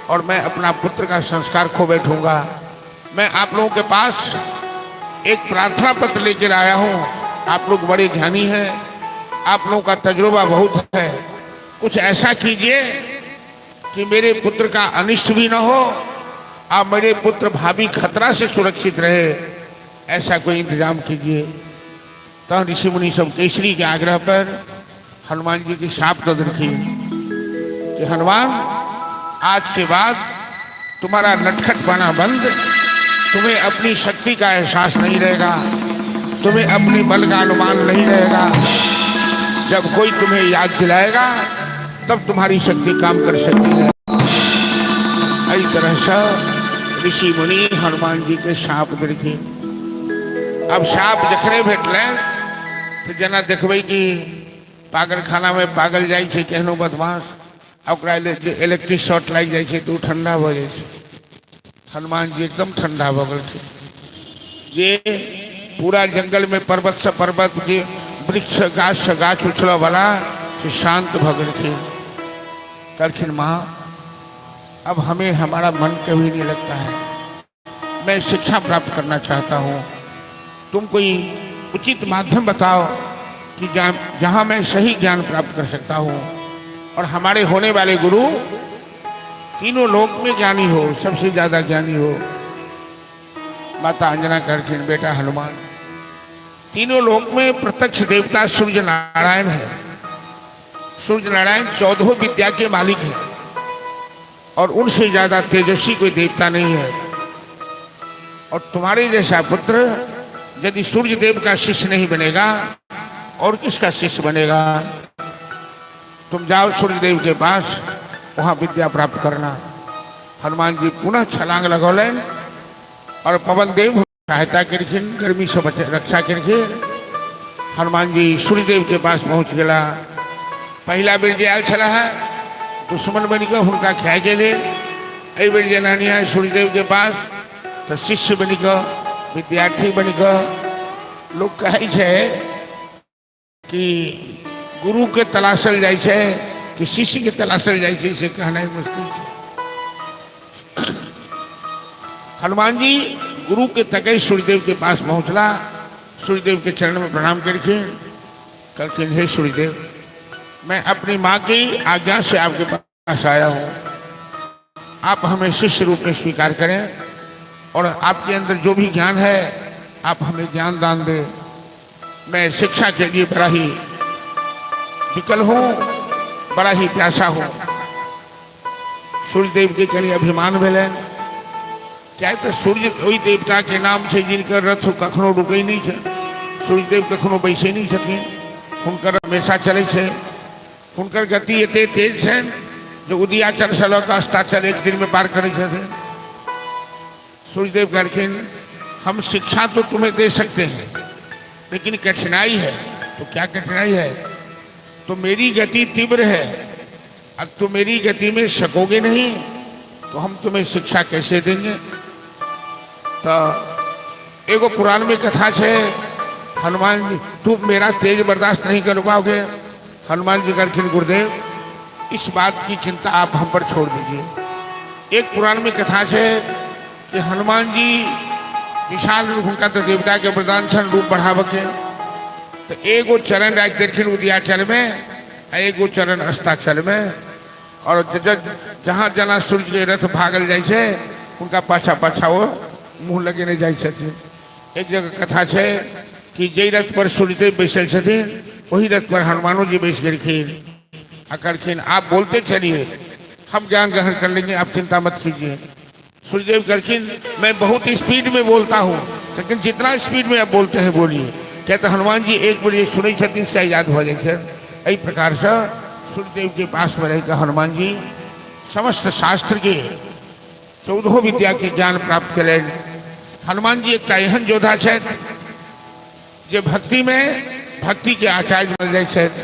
और मैं अपना पुत्र का संस्कार खो बैठूंगा। मैं आप लोगों के पास एक प्रार्थना पत्र लेकर आया हूं। आप लोग बड़े ज्ञानी हैं, आप लोगों का तजुर्बा बहुत है, कुछ ऐसा कीजिए कि मेरे पुत्र का अनिष्ट भी न हो और मेरे पुत्र भावी खतरा से सुरक्षित रहे, ऐसा कोई इंतजाम कीजिए। तहन ऋषि मुनि सब केसरी के आग्रह पर हनुमान जी की शाप दऽ देलखिन कि हनुमान, आज के बाद तुम्हारा नटखट पाना बंद, तुम्हें अपनी शक्ति का एहसास नहीं रहेगा, तुम्हें अपने बल का अनुमान नहीं रहेगा। जब कोई तुम्हें याद दिलाएगा तब तुम्हारी शक्ति काम कर सकती है। तरहसँ ऋषि मुनि हनुमान जी के शाप देलखिन। आब शाप जखने भेटलनि तऽ जेना देखबै कि पागलखानामे पागल जाइ छै केहनो बदमाश, आ ओकरा इलेक्ट्रिक शॉर्ट लागि जाइ छै तऽ ओ ठंडा भऽ जाइ छै। हनुमान जी एकदम ठंडा भऽ गेलखिन, जे पूरा जंगलमे पर्वतसँ पर्वत, जे वृक्ष गाछसँ गाछ उछलऽवला, से शान्त भऽ गेलखिन। कहलखिन, माँ, अब हमें हमारा मन कभी नहीं लगता है, मैं शिक्षा प्राप्त करना चाहता हूँ। तुम कोई उचित माध्यम बताओ कि जहाँ मैं सही ज्ञान प्राप्त कर सकता हूँ और हमारे होने वाले गुरु तीनों लोक में ज्ञानी हो, सबसे ज्यादा ज्ञानी हो। माता अंजना कहलखिन, बेटा हनुमान, तीनों लोक में प्रत्यक्ष देवता सूर्य नारायण है। सूर्य नारायण 14 विद्या के मालिक हैं और उनसे ज्यादा तेजस्वी कोई देवता नहीं है। और तुम्हारे जैसा पुत्र यदि सूर्य देव का शिष्य नहीं बनेगा, और किसका शिष्य बनेगा? तुम जाओ सूर्य देव के पास, वहां विद्या प्राप्त करना। हनुमान जी पुनः छलांग लगौलनि और पवन देव सहायता केलखिन, गर्मी से बचे रक्षा केलखिन। हनुमान जी सूर्यदेव के पास पहुंच गेला। पहिला बेर जे आयल छलाह है दुश्मन बनि कऽ हुनका खाय के लेल, एहि बेर जे नानी आय सूर्यदेव के पास तऽ शिष्य बनि कऽ, विद्यार्थी बनि कऽ। लोक कहै छै कि गुरु के तलाशल जाइ छै कि शिष्य के तलाशल जाइ छै, से कहनाइ मुश्किल छै। हनुमान जी गुरु के तकै सूर्यदेव के पास पहुंचला। सूर्यदेव के चरण में प्रणाम करके कहलखिन, हे सूर्यदेव, मैं अपनी माँ की आज्ञा से आपके पास आया हूँ। आप हमें शिष्य रूप में स्वीकार करें और आपके अंदर जो भी ज्ञान है, आप हमें ज्ञान दान दें। मैं शिक्षा के लिए बड़ा ही विकल हूँ, बड़ा ही प्यासा हूँ। सूर्यदेव के कनि अभिमान भेलनि, किया तऽ सूर्य ओहि देवता के नाम छै जिनकर रथ कखनो रुकै नहि छै। सूर्यदेव कखनो बैसै नहि छथिन, हुनकर हमेशा चलै छै। हुनकर गति एते तेज छनि जे उदयाचल से लऽ कऽ अस्ताचल एक दिन में पार करै छथिन। सूर्यदेव कहलखिन, हम शिक्षा तो तुम्हें दे सकते हैं, लेकिन कठिनाई है। तो क्या कठिनाई है? तो मेरी गति तीव्र है, अब तुम मेरी गति में सकोगे नहीं, तो हम तुम्हें शिक्षा कैसे देंगे? तो एगो पुराण में कथा है, हनुमान जी, तुम मेरा तेज बर्दाश्त नहीं कर पाओगे। हनुमान जी कहलखिन, गुरुदेव, इस बात की चिंता आप हम पर छोड़ दीजिए। एक पुराण में कथा है कि हनुमान जी विशाल रूप, हुनका तो देवता के वरदान छन रूप बढ़ावे के, तो एगो चरण राखि देलखिन उदयाचल में आ एगो चरण अस्ताचल में, और जहाँ जना सूर्य के रथ भागल जाइ छै, हुनका पाछा पाछा ओ मुँह लगेने जाइ छथिन। एक जगह कथा छै कि जाहि रथ पर सूर्यदेव बैसल छथिन, ओहि रथ पर हनुमानो जी बैस गेलखिन आ कहलखिन, आप बोलते चलिए, हम ज्ञान ग्रहण कर लेंगे, आप चिंता मत कीजिए। सूर्यदेव कहलखिन, मैं बहुत स्पीड में बोलता हूँ, लेकिन जितना स्पीड में आप बोलते हैं बोलिए। क्या तऽ हनुमान जी एक बेर जे सुनै छथिन से याद भऽ जाइ छै। एहि प्रकारसँ सूर्यदेव के पास में रहिकऽ हनुमान जी समस्त शास्त्र के, 14 विद्या के ज्ञान प्राप्त केलनि। हनुमान जी एकटा एहन योद्धा छथि जे भक्ति में भक्ति के आचार्य मानल जाइ छथि।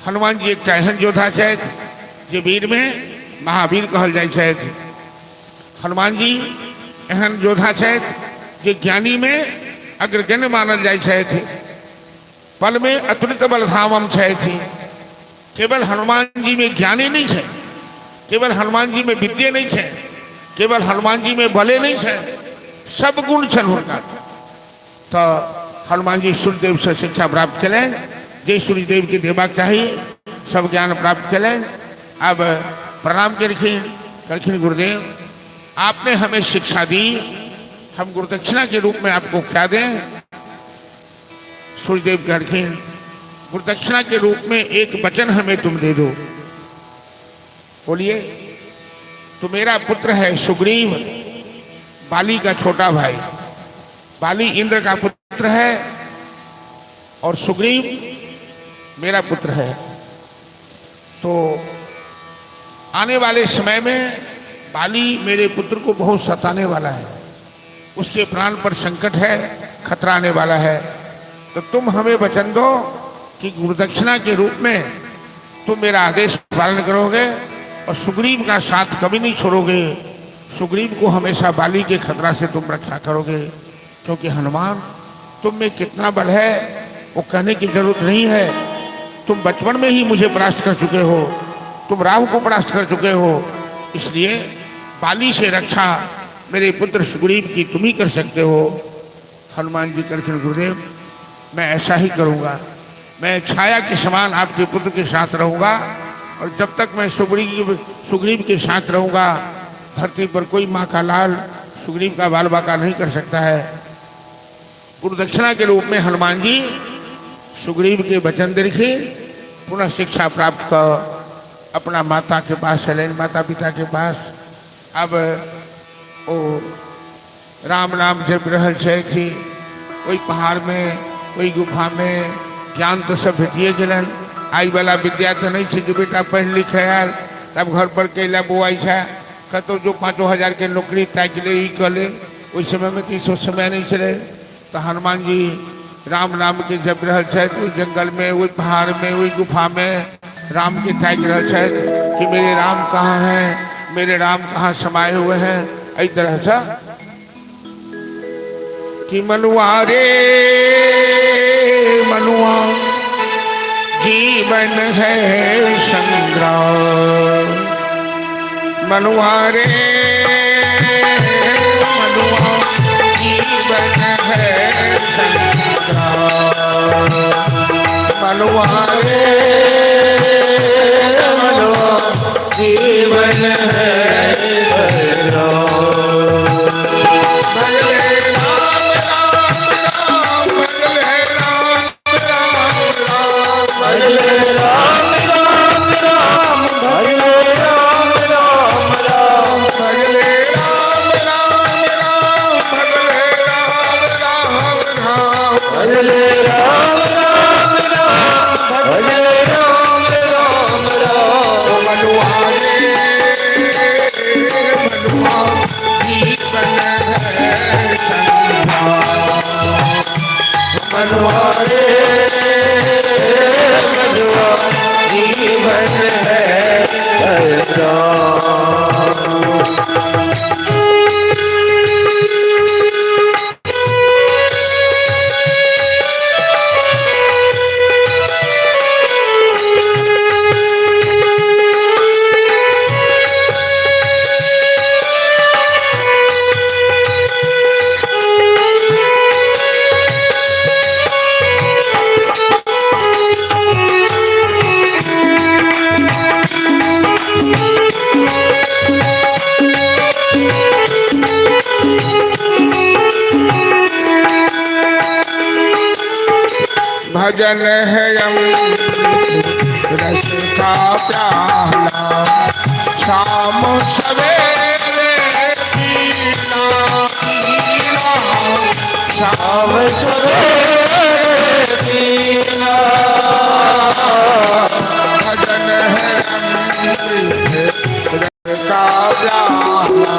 हनुमान जी एकटा एहन योद्धा छथि जे वीर में महावीर कहल जाइ छथि। हनुमान जी एहन योद्धा छथि जे ज्ञानी में अग्रगण्य मानल जाइ छथि। पल में अतुलित बलधामम छथि। केवल हनुमान जी में ज्ञानी नहीं छै, केवल हनुमान जी में विद्या नहीं छै, केवल हनुमान जी में बले नहीं छै, सब गुण छनि हुनका। तऽ हनुमान जी सूर्यदेव से शिक्षा प्राप्त केलनि, जे सूर्यदेव के देबाक चाही सब ज्ञान प्राप्त केलनि। अब प्रणाम केलखिन, कहलखिन, गुरुदेव, आपने हमें शिक्षा दी, हम गुरुदक्षिणा के रूप में आपको क्या दें? सूर्यदेव कहलखिन, गुरुदक्षिणा के रूप में एक वचन हमें तुम दे दो। बोलिए। तो मेरा पुत्र है सुग्रीव, बाली का छोटा भाई। बाली इंद्र का पुत्र है और सुग्रीव मेरा पुत्र है। तो आने वाले समय में बाली मेरे पुत्र को बहुत सताने वाला है, उसके प्राण पर संकट है, खतरा आने वाला है, तो तुम हमें वचन दो कि गुरुदक्षिणा के रूप में तुम मेरा आदेश पालन करोगे और सुग्रीव का साथ कभी नहीं छोड़ोगे। सुग्रीव को हमेशा बाली के खतरा से तुम रक्षा करोगे, क्योंकि हनुमान तुम में कितना बल है वो कहने की जरूरत नहीं है। तुम बचपन में ही मुझे परास्त कर चुके हो, तुम राहु को परास्त कर चुके हो, इसलिए बाली से रक्षा मेरे पुत्र सुग्रीव की तुम ही कर सकते हो। हनुमान जी कहते, गुरुदेव मैं ऐसा ही करूँगा, मैं छाया के समान आपके पुत्र के साथ रहूँगा और जब तक मैं सुग्रीव सुग्रीव के साथ रहूँगा धरती पर कोई माँ का लाल सुग्रीव का बाल बाका नहीं कर सकता है। गुरुदक्षिणा के रूप में हनुमान जी सुग्रीव के वचन देखे पुनः शिक्षा प्राप्त कर अपना माता के पास चले, माता पिता के पास। अब ओ राम नाम जप रहल छै कि ओहि पहाड़ में ओहि गुफा में ज्ञान तो सब भेटिए गेलनि। आइ वाला विद्या तऽ नहि छै जे बेटा पढ़ि लिख आयल तब घर पर कैला बौआइ छै, कतहु जो 5,000 के नौकरी ताकि ले ई कऽ ले। ओहि समयमे तऽ ईसब समय नहि छलै। तऽ हनुमान जी राम नाम के जप रहल छथि ओहि जंगल में, ओहि पहाड़ में, ओहि गुफा में राम के ताकि रहल छथि कि मेरे राम कहाँ हैं, मेरे राम कहाँ समाये हुए हैं। एहि तरह से कि मनुआ रे मनुआ जीवन है संग्राम, मनुआ रे मनुआ जीवन है संग्राम, मनुआ रे मनुआ जीवन है संग्राम। भजले राम राम राम, भजले राम राम राम, भजले राम राम राम, भजले राम राम राम, भजले राम राम राम, भजले राम राम राम, भजले राम राम राम, भजले राम राम राम। मनुआ रे मनुआ जीवन है संग्राम, मनुआ रे मनुआ जीवन है संग्राम। भजन है अमृत रस का प्याला, शाम सवेरे पीना पीना, शाम सवेरे पीना। भजन है अमृत रस का प्याला,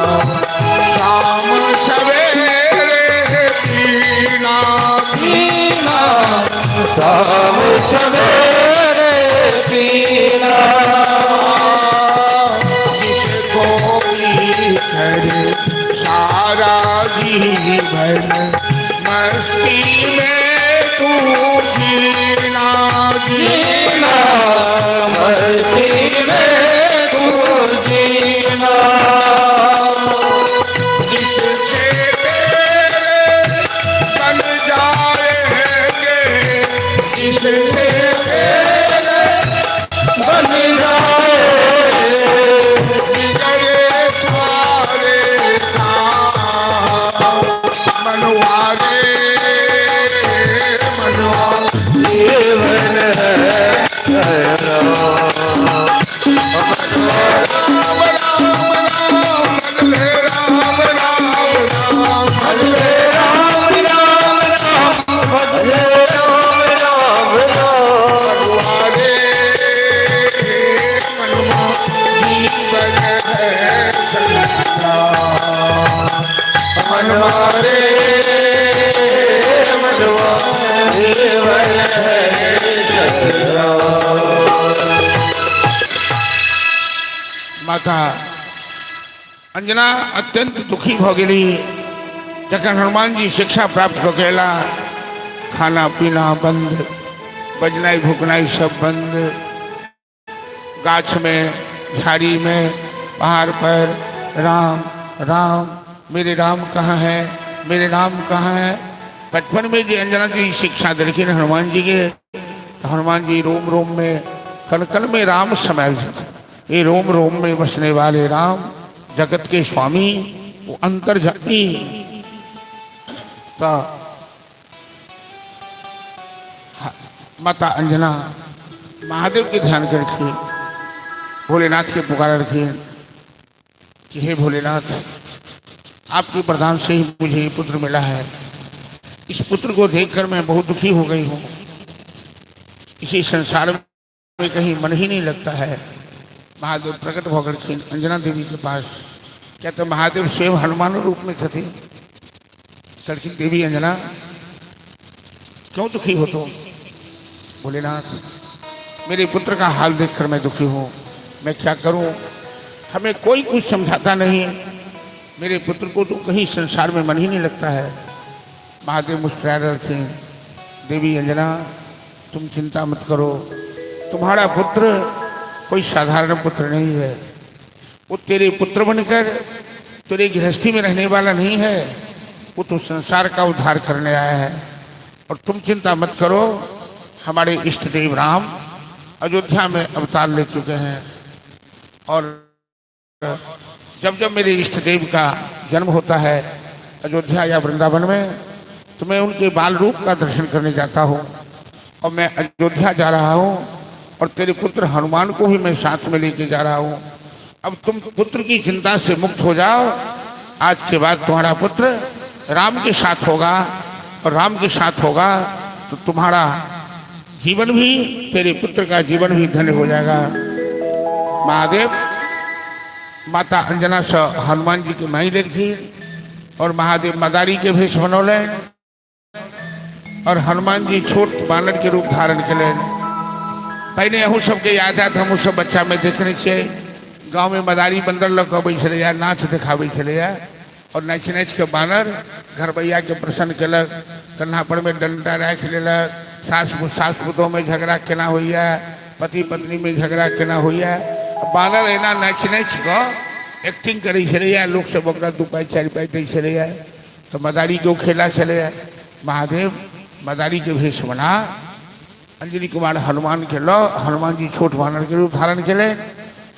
शाम सवेरे पीना पीना, शाम सवेरे पीना। जिसको पी कर सारा जीवन मस्ती में तू जीना जीना, माता अंजना अत्यंत दुखी भऽ गेली। जखन हनुमान जी शिक्षा प्राप्त कऽ के अयला, खाना पीना बंद, बजनाइ भुकनाइ सब बंद, गाछ में झाड़ी में पहाड़ पर राम राम, मेरे राम कहाँ है, मेरे राम कहाँ है। बचपन में जी अंजना जी शिक्षा दिलखिन हनुमान जी के, हनुमान जी रोम रोम में कण कण में राम समायल छथिन। ये रोम रोम में बसने वाले राम जगत के स्वामी, वो अंतर्जामी। तो माता अंजना महादेव के ध्यान के रखिए, भोलेनाथ के पुकार रखिए कि हे भोलेनाथ, आपके वरदान से ही मुझे ये पुत्र मिला है। इस पुत्र को देखकर मैं बहुत दुखी हो गई हूँ। इसी संसार में कहीं मन ही नहीं लगता है। महादेव प्रकट होकर अंजना देवी के पास, क्या तो महादेव स्वयं हनुमान रूप में थे। कहलखिन देवी अंजना, क्यों दुखी हो तुम? भोलेनाथ, मेरे पुत्र का हाल देखकर मैं दुखी हूँ, मैं क्या करूँ? हमें कोई कुछ समझाता नहीं, मेरे पुत्र को तो कहीं संसार में मन ही नहीं लगता है। महादेव मुस्कुरा रखे, देवी अंजना तुम चिंता मत करो, तुम्हारा पुत्र कोई साधारण पुत्र नहीं है। वो तेरे पुत्र बनकर तेरे गृहस्थी में रहने वाला नहीं है, वो तो संसार का उद्धार करने आया है। और तुम चिंता मत करो, हमारे इष्ट देव राम अयोध्या में अवतार ले चुके हैं और जब जब मेरे इष्ट देव का जन्म होता है अयोध्या या वृंदावन में, तो मैं उनके बाल रूप का दर्शन करने जाता हूँ। और मैं अयोध्या जा रहा हूँ और तेरे पुत्र हनुमान को भी मैं साथ में लेके जा रहा हूँ। अब तुम पुत्र की चिंता से मुक्त हो जाओ। आज के बाद तुम्हारा पुत्र राम के साथ होगा और राम के साथ होगा तो तुम्हारा जीवन भी, तेरे पुत्र का जीवन भी धन्य हो जाएगा। महादेव माता अंजना से हनुमान जी के माई लेलखिन और महादेव मदारी के भेष बनौलनि और हनुमान जी छोट बानर के रूप धारण केलनि। पहिने अहूँ सबके याद आयत, हमहूँ सब बच्चा में देखने छियै, गाँव में मदारी बंदर लऽ कऽ अबै छलैया, नाच देखाबै छलैया और नाचि नाचि कऽ बानर घरबैया के प्रसन्न केलक, कन्हा पर में डंडा राखि लेलक। सास सास पुतोह में झगड़ा केना होइया, पति पत्नी में झगड़ा केना होइया, बानर एना नाचि नाचि कऽ एक्टिंग करै छलैया, लोक सब ओकरा 2 पाइ 4 पाइ दै छलैया। तऽ मदारी के ओ खेला छलैया। महादेव मदारी के भेष बना अंजनी कुमार हनुमान के लऽ हनुमान जी छोट बानर के रूप धारण केलनि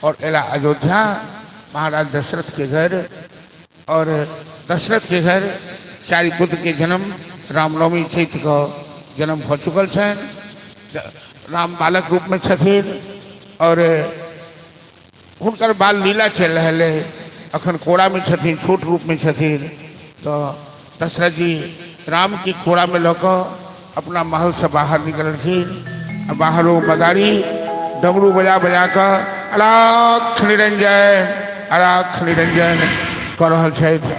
और एला अयोध्या महाराज दशरथ के घर। और दशरथ के घर 4 पुत्र के जन्म रामनवमी चैत के जन्म भऽ चुकल छनि। राम बालक रूप में छथिन और हुनकर बाल लीला चलि रहल है, अखन कोड़ा में छथिन, छोट रूप में छथिन। तो दशरथ जी राम के कोड़ा में लऽ कऽ अपना महल से बाहर निकलखिन। बाहर ओ मदारी डमरू बजा बजा कऽ अलाख निरंजन अलाख निरंजन कऽ रहल छथि।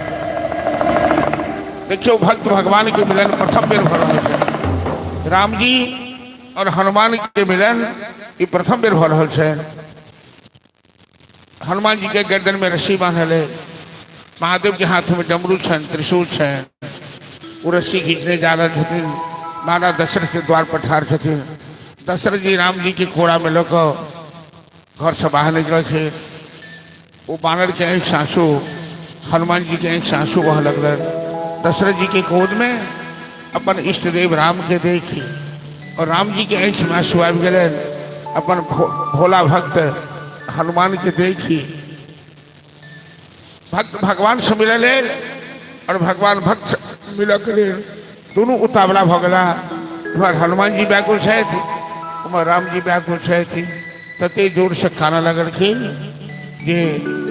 देखियौ भक्त भगवान के मिलन प्रथम बेर भऽ रहल छै। राम जी और हनुमान के मिलन ई प्रथम बेर भऽ रहल छै। हनुमान जी के गर्दन में रस्सी बांधल है, महादेव के हाथ में डमरू छनि, त्रिशूल छनि, ओ रस्सी खींचने जा रहल छथिन। महाराज दशरथ के द्वार पर ठाढ़ छथिन। दशरथ जी राम जी के कोड़ा में लऽ कऽ घर से बाहर निकलखिन। ओ बानर के आँखि से आंसू, हनुमान जी के आँखि से आंसू बहऽ लगलनि। दशरथ जी के गोद में अपन इष्ट देव राम के देखी और राम जी के आँखि में आंसू आबि गेलनि। अपन भोला भक्त हनुमान के देखी भक्त भगवान से मिलल लेल और भगवान भक्त से मिलऽ के लेल दुनू उतावला भऽ गेला। इम्हर हनुमान जी व्याकुल छथि, उम्हर राम जी व्याकुल छथि। तते जोर से कानऽ लगलखिन जे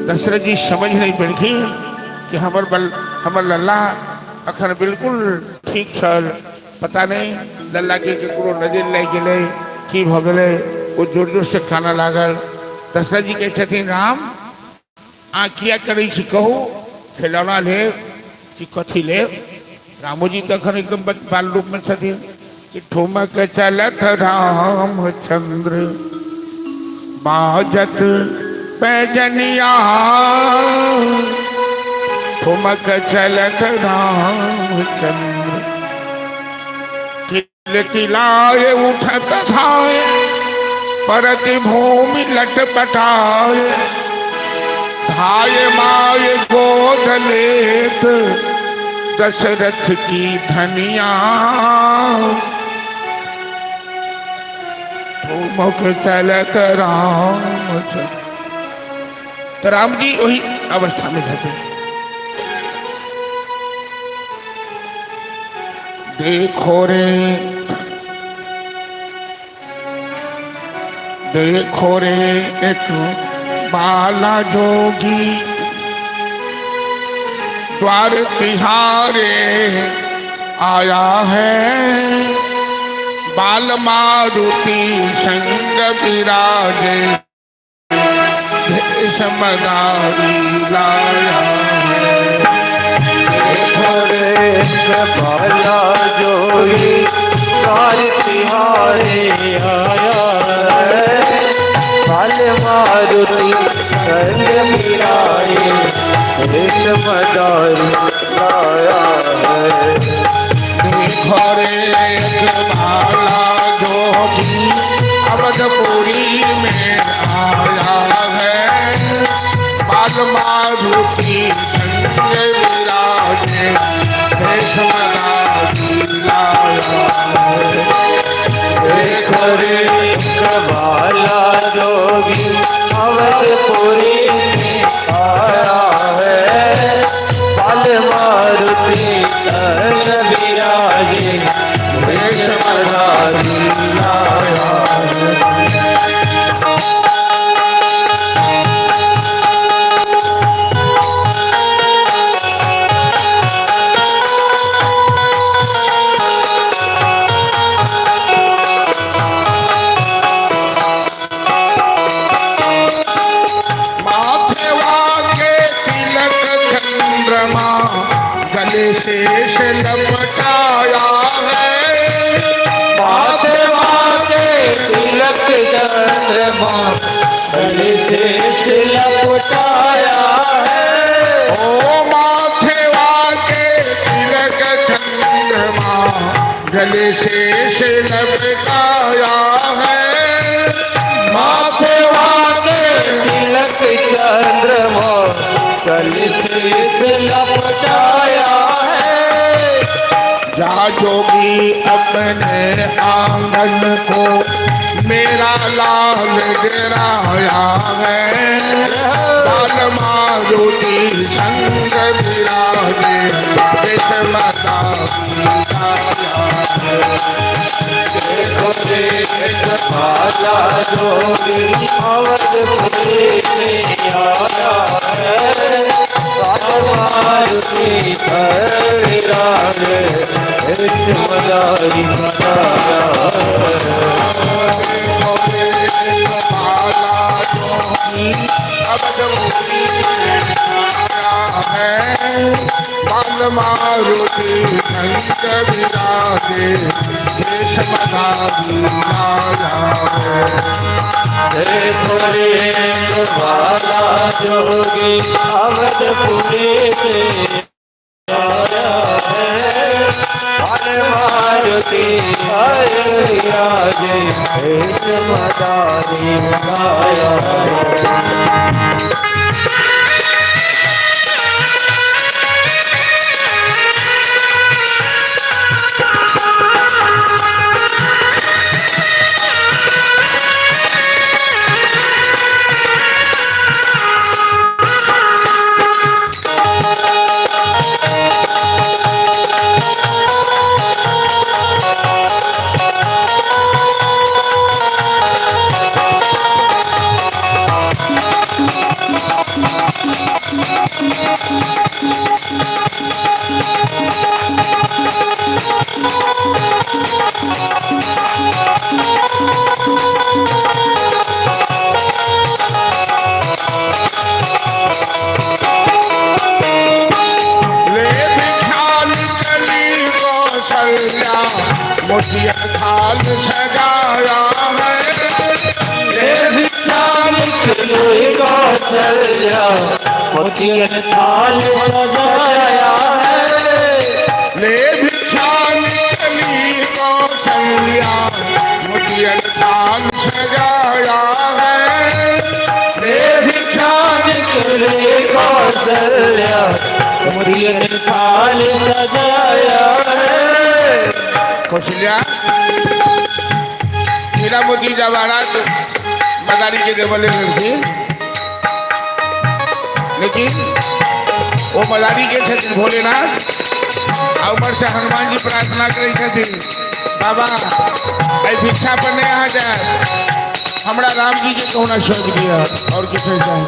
दशरथ जी समझ नहीं पेलखिन कि हमर बल हमर लल्ला अखन बिल्कुल ठीक छल, पता नहीं लल्ला के ककरो नजर लागि गेलै, की भऽ गेलै, ओ जोर जोर से कानऽ लागल। दशरथ जी कहै छथिन, राम अहाँ किया करै छी, कहू, खेलौना लेब कि कथी लेब? रामोजी तऽ एखन एकदम बाल रूप में छथिन कि ठुमक चलत रामचंद्र बाजत पैजनिया ठुमक चलत रामचंद्र। किल किलाए उठत धाय, परति भूमि लटपटाए। धाय my गोद लेत दशरथ की धनिया, ठुमक चलत रामचंद्र। तो राम जी वही अवस्था में छथिन। देखो रे, देखो रे एक बाला जोगी द्वार तिहारे आया है। बाल मारुति संग विराजे, भेष मदारी लाया है। देखो रे बाला जोगी द्वार तिहारे आया है। बाल मारुति संग विराजे, भेष मदारी लाया है। देखो रे एक बाला जोगी अवधपुरी में आया है। बाल मारुति संग विराजे, भेष मदारी लाया है। देखो रे बाला जोगी अवधपुरी में आया है। बाल मारुति संग विराजे, भेष मदारी लाया है। माथे वाके तिलक चंद्रमा, गले शेष लपटाया है। माथे वाके तिलक चंद्रमा, गले शेष लपटाया है। ओ माथे वाके तिलक चंद्रमा, गले शेष लपटाया है। माथे वाके तिलक चंद्रमा, गले शेष लपटाया है। जा जोगी अपने आंगन को, मेरा लाल गिराया है। बाल मारुति संग विराजे, भेष मदारी लाया है। देखो रे एक बाला जोगी अवधपुरी में आया है। बाल मारुति संग विराजे, भेष मदारी लाया है। देखो रे एक बाला जोगी अवधपुरी में आया है। बाल मारुति संग विराजे, भेष मदारी लाया है। देखो रे एक बाला जोगी अवधपुरी में आया है। बाल मारुति संग विराजे, भेष मदारी लाया है। निकले कौशल्या, मोतियन थाल सजाया है। ले भिक्षा निकली कौशल्या, मोतियन थाल सजाया है। ले भिक्षा निकले कौशल्या, मोतियन थाल सजाया है। कौशल्या हीरा मोती जवाहरात मदारी के देवले रहथिन, लेकिन ओ मदारी के छथिन भोलेनाथ। आ ऊपर से हनुमान जी प्रार्थना करै छथिन, बाबा एहि भिक्षा पर नहीं अहाँ जाए, हमरा राम जी के कहुना सौंप दिया, और किछु नहीं चाही।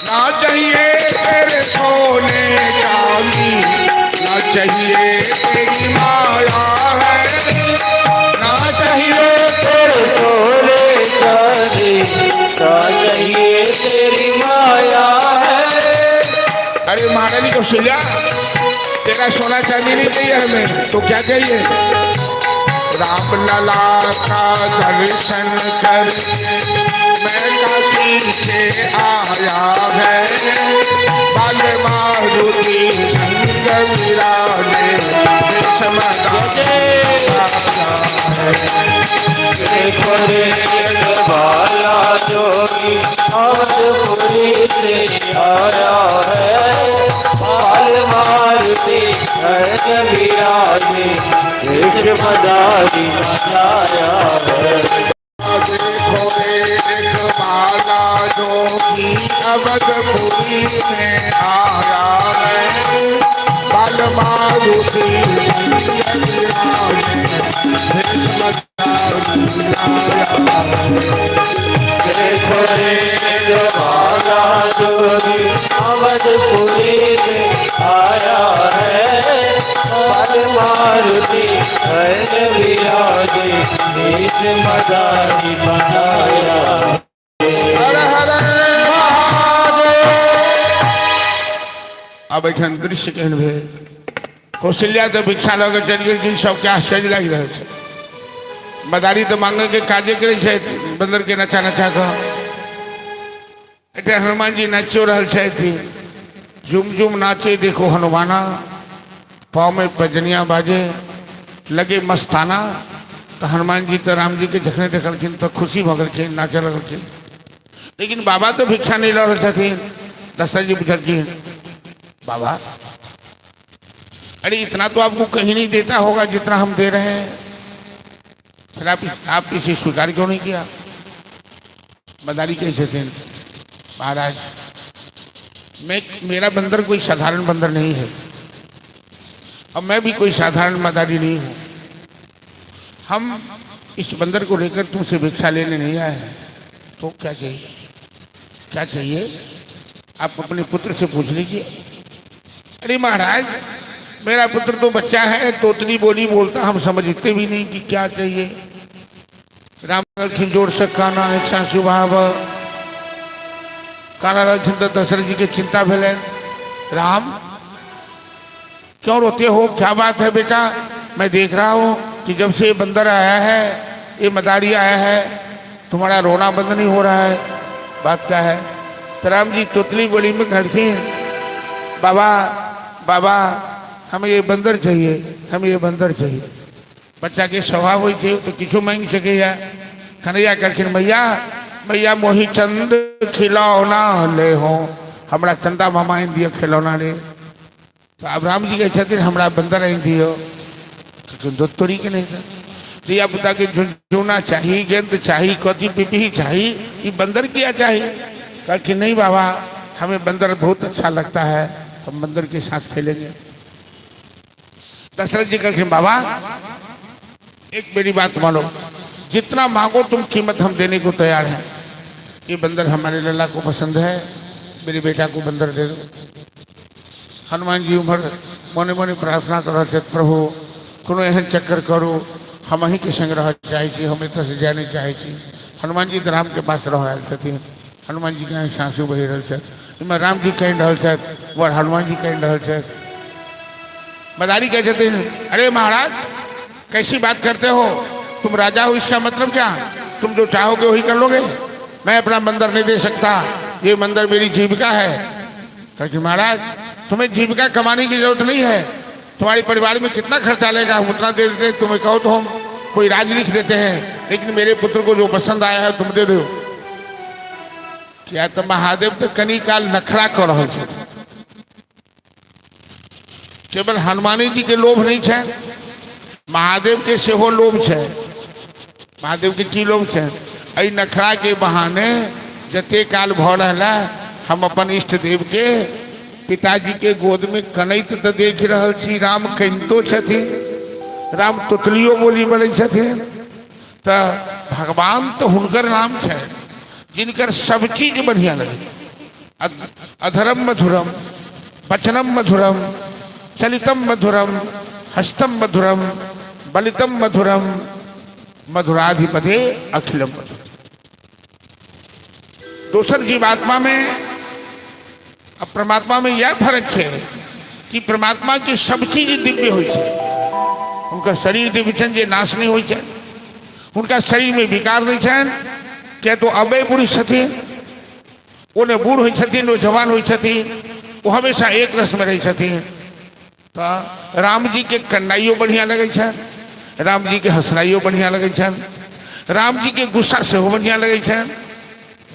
ना चाहिए तेरे सोने चांदी, ना चाहिए तेरी माया है, ना चाहिए तेरे सोने चांदी, ना चाहिए तेरी माया है। अरे महारानी कौशल्या, तेरा सोना चांदी नहीं चाहिए हमें, तो क्या चाहिए? राम लला का दर्शन कर मैं काशी से आया है, बाल मारुति संग विराजे देखो रे बाला जोगी अवधपुरी से आया है, बाल मारुति संग विराजे कृष्ण मदारी मनाया है। देखो रे एक बाला जोगी अवधपुरी में आया है, बाल मारुति संग विराजे कृष्ण मदारी देखो रे बाला जोगी अवधपुरी से आया है, बाल मारुति संग विराजे कृष्ण मदारी बनाया। हर हर। आब एखन दृश्य केहन भेल? कौशल्या तऽ भिक्षा लऽ कऽ चलि गेलखिन, सबके आश्चर्य लागि रहल छै। मदारी तऽ मांगऽ के काजे करै छथि बन्दर के नचा नचा कऽ। एतऽ हनुमान जी नाचियो रहल छथि। झुम झुम नाचे देखो हनुमाना, पाँव में पैजनिया बाजे, लगे मस्ताना। तऽ हनुमान जी तऽ राम जी के जखने देखलखिन तऽ खुशी भऽ गेलखिन, नाचऽ लगलखिन। लेकिन बाबा तऽ भिक्षा नहि लऽ रहल छथिन। दशरथ जी पुछलखिन, बाबा अरे इतना तो आपको कहीं नहीं देता होगा जितना हम दे रहे हैं, फिर आप इसे स्वीकार क्यों नहीं किया? मदारी कहै छथिन, महाराज मैं मेरा बंदर कोई साधारण बंदर नहीं है और मैं भी कोई साधारण मदारी नहीं हूं। हम इस बंदर को लेकर तुमसे भिक्षा लेने नहीं आए हैं। तो क्या चाहिए? क्या चाहिए? आप अपने पुत्र से पूछ लीजिए। अरे महाराज, मेरा पुत्र तो बच्चा है, तोतली बोली बोलता, हम समझते भी नहीं कि क्या चाहिए। राम कहलखिन जोर से काना, इच्छा स्वभाव काना रहलखिन तऽ दशरथ जी के चिंता भेलनि। राम, क्यों रोते हो? क्या बात है बेटा? मैं देख रहा हूँ कि जब से ये बंदर आया है, ये मदारी आया है, तुम्हारा रोना बंद नहीं हो रहा है, बात क्या है? तो राम जी तोतली बोली में कहलखिन, बाबा बाबा, हमें ये बंदर चाहिए, हमें ये बंदर चाहिए। बच्चा के स्वभाव होइ छै तऽ किछो मांगि सकैया। कन्हैया कहलखिन, मैया मैया, मोहि चंद खिलौना ले हो, हमरा चंदा मामा आनि दिअ खिलौना रे। तऽ आब राम जी कहै छथिन, हमरा बंदर आनि दियौ। धुत तोरी के नहीं। धिया पुता के झुनझुना चाही, गेंद चाही, कथी पिपही चाही, ये बंदर क्या चाही? कहलखिन, नहीं बाबा, हमें बंदर बहुत अच्छा लगता है, हम बंदर के साथ खेलेंगे। दशरथ जी कहलखिन, बाबा एक मेरी बात मानो, जितना मांगो तुम कीमत हम देने को तैयार हैं। ये बंदर हमारे लल्ला को पसंद है, मेरे बेटा को बंदर दे दो। हनुमान जी उम्हर मने मने प्रार्थना कर रहल छथि, प्रभु कोनो एहन चक्कर करू, हम अहीँके संग रहऽ चाहै छी, हम एतऽसँ जाय नहि चाहै छी। हनुमान जी तऽ रामके पास रह आयल छथिन। हनुमान जी के आँखिसँ आँसू बहि रहल छथि। इम्हर राम जी कानि रहल छथि, उम्हर हनुमान जी कानि रहल छथि। मदारी कहै छथिन, अरे महाराज, कैसी बात करते हो? तुम राजा हो, इसका मतलब क्या तुम जो चाहोगे वही कर लोगे? मैं अपना बंदर नहीं दे सकता, ये मंदिर मेरी जीविका है। कहलखिन महाराज तुम्हें जीविका कमाने की जरूरत नहीं है, तुम्हारे परिवार में कितना खर्चा लेगा हम उतना दे देते, तुम्हें कहो तो हम कोई राज लिख देते हैं, लेकिन मेरे पुत्र को जो पसंद आया है तुम दे दो। किया तो महादेव तो कनी काल नखरा कर रहल छथिन, केवल हनुमानी जी के लोभ नहीं छै, महादेव के सेहो लोभ छै। महादेव के की लोभ छै? एहि नखरा के बहाने जते काल भऽ रहल है हम अपन इष्ट देव के पिताजी के गोद में कनैत तऽ देख रहल छी, राम कनितो छथिन, राम तोतलियो बोली बोलै छथिन, तऽ भगवान तऽ हुनकर नाम छै जिनकर सब चीज बढ़िया लगे। अधरम मधुरम, वचनम मधुरम, चलितम मधुरम, हस्तम मधुरम, बलितम मधुरम, मधुराधिपते अखिलम मधुरम। दोसर जीवात्मा में आ परमात्मा में यह फर्क है कि परमात्मा के सब चीज दिव्य होइ छै, हुनकर शरीर दिव्य छनि जे नाश नहीं होइ छै, हुनका शरीर में विकार नहीं छनि, किया तो अवय पुरुष छथिन, ओ ने बूढ़ होइ छथिन ओ जवान होइ छथिन, ओ हमेशा एक रस में रहै छथिन। तऽ राम जी के कन्नाइयो बढ़िया लगै छनि, राम जी के हंसनाइयो बढ़िया लगै छनि, राम जी के गुस्सा सेहो बढ़िया लगै छनि,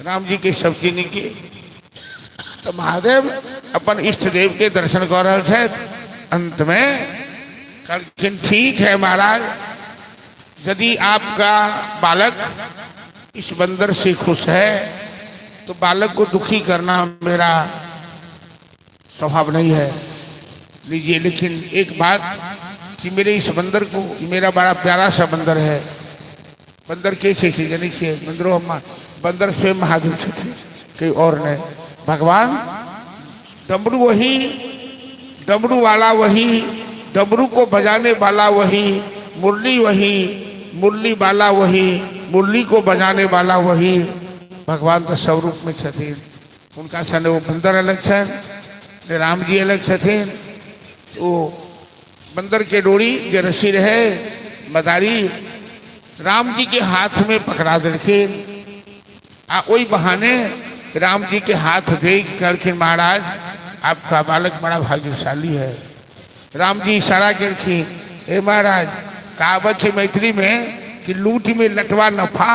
राम जी के सब चीज नीक। तऽ महादेव अपन इष्ट देव के दर्शन कऽ रहल छथि। अंत में कहलखिन ठीक है महाराज, यदि आपका बालक इस बंदर से खुश है तो बालक को दुखी करना मेरा स्वभाव नहीं है, लीजिए, लेकिन एक बात कि मेरे इस बंदर को, मेरा बड़ा प्यारा सा बंदर है, बंदर के छै से जनै छियै, बंदरो हम बंदर स्वयं महादेव छथिन, कोई और नहीं। भगवान डमरू वही, डमरू वाला वही, डमरू को बजाने वाला वही, मुरली वही, मुरली वाला वही, मुरली को बजाने वाला वही, भगवान तो सब रूप में छथिन। हुनका सने ओ बंदर अलग छनि, ने राम जी अलग छथिन। ओ बंदर के डोरी जे रस्सी रहे मदारी राम जी के हाथ में पकड़ा देलखिन आ ओहि बहाने राम जी के हाथ देख कहलखिन महाराज आपका बालक बड़ा भाग्यशाली है। राम जी इशारा केलखिन, हे महाराज कहावत है मैथिली में कि लूट में लटवा नफा,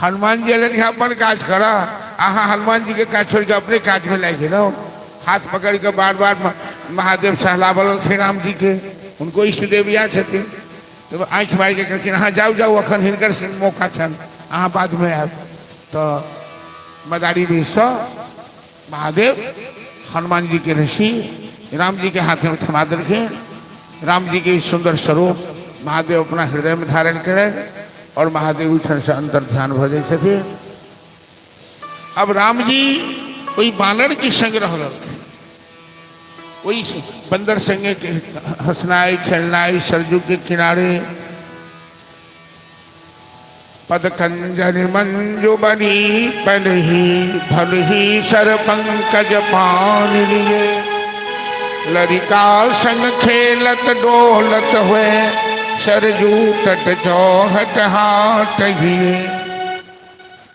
हनुमान जी अलन अपन काज कर, अहाँ हनुमान जी के काज छोड़ के अपने काज में लागि गेलहुँ। हाथ पकड़ के बार बार महादेव सहलाबलखिन राम जी के, उनको इष्ट देव इएह छथिन। तो आँखि मारि के कहलखिन अहाँ जाउ जाउ, अखन हिनकर से मौका छनि, अहाँ बादमे आयब। तऽ मदारी सँ महादेव हनुमान जी के ऋषि राम जी के हाथ में थमा देलखिन। राम जी के सुंदर स्वरूप महादेव अपना हृदय में धारण करें और महादेव ओहिठाम से अंतर ध्यान भऽ जाइ छथिन। अब राम जी ओहि बानर के संग रह रहलखिन, ओहि बंदर संगे हंसनाई खेलनाई सरजू के किनारे। पद कंजन मंजु बनी पलही भलही सर पंकज पान लिए, लड़िका संग खेलत डोलत हुए सरजू तट चौहट हाट हिए।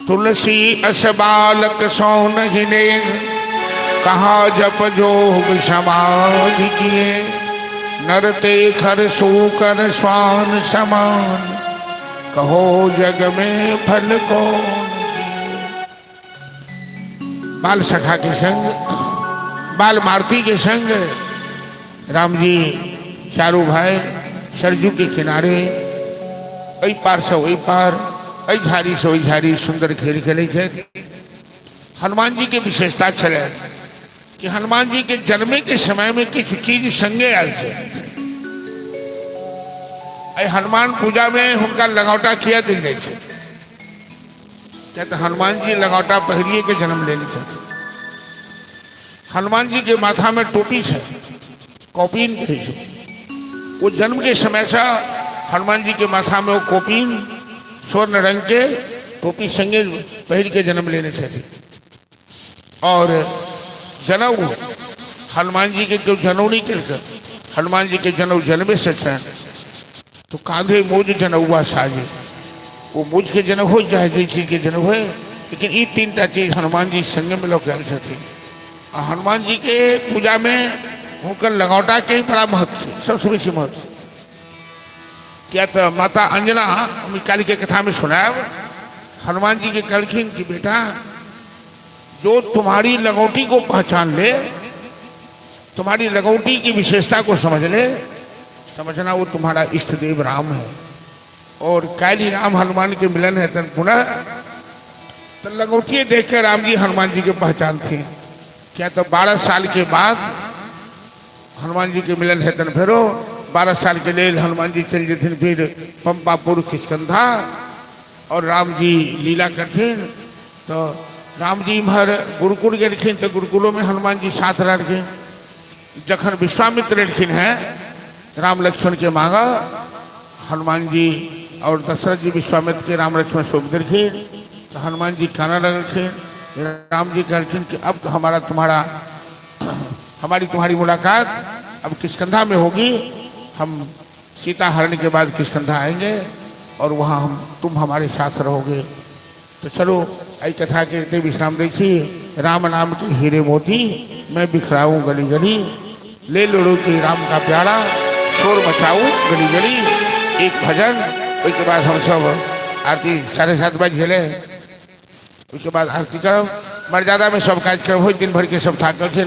तुलसी अस बालक सो नहीं नेग, कहा जप जोग समाधि किए। नरते खर सूकर स्वान समान, कहो जग में फल कौन। बाल सखा के संग, बाल मारुति के संग राम जी चारू भाई सरजू के किनारे एहि पार से ओहि पार, एहि झाड़ी से ओहि झाड़ी सुंदर खेल खेलै छथि। हनुमान जी के विशेषता छलै कि हनुमान जी के जन्मे के समय में किछु चीज संगे आयल छै। एहि हनुमान पूजा में हुनका लगौटा किया देल जाइ छै, किया तऽ हनुमान जी लगौटा पहिरिए के जन्म लेने छथिन। हनुमान जी के माथा में टोपी छै, कॉपीन कहै छै। ओ जन्म के समय से हनुमान जी के माथा में वो कॉपीन स्वर्ण रंग के टोपी संगे पहिर के जन्म लेने छथिन। और जनऊ हनुमान जी के केओ जनऊ नहीं केलकै, हनुमान जी के जनऊ जन्मे से छनि। तो कांधे मोज जनौआ साजे, वो मोज के जनऊ हो जाए, जे चीज के जनऊ है। लेकिन ई 3टा चीज हनुमान जी संगे में लऽ के आयल छथिन। आ हनुमान जी के पूजा में हुनकर लगौटा के बड़ा महत्व छै, सबसँ बेसी महत्व। किया तऽ माता अंजना, हम काल्हि के कथा में सुनायब, हनुमान जी के कहलखिन कि बेटा जो तुम्हारी लगौटी को पहचान ले, तुम्हारी लगौटी की विशेषता को समझ ले, समझना वो तुम्हारा इष्ट देव राम है। और काल्हि राम हनुमान के मिलन है तन पुनः तो लगौटी देख के राम जी हनुमान जी के पहचान थे। क्या तो 12 साल के बाद हनुमान जी के मिलन है तन फेरो 12 साल के लिए हनुमान जी चल जेथिन फिर पंपापुर किष्कंधा और राम जी लीला करथिन। तो राम जी इम्हर गुरुकुल गेलखिन तो गुरुकुलों में हनुमान जी साथ रहलखिन। जखन विश्वामित्र एलखिन हैं राम लक्ष्मण के मांगा, हनुमान जी और दशरथ जी विश्वामित्र के राम लक्ष्मण सौंप देलखिन तो हनुमान जी काना लगलखिन। राम जी कहलखिन कि अब तो हमारा तुम्हारा हमारी तुम्हारी मुलाकात अब किष्कंधा में होगी, हम सीता हरण के बाद किष्कंधा आएंगे और वहाँ हम तुम हमारे साथ रहोगे। तो चलो आई कथा के इतने विश्राम देखी। राम नाम के हीरे मोती मैं बिखराऊं गली गली, ले लोड़ो के राम का प्यारा शोर मचाऊं गली गली। एक भजन, उसके बाद हम सब आरती 7:30 बज गए, उसके बाद आरती करब। मर्यादा में सब कार्यक्रम हो, दिन भर के सब थाकल छै।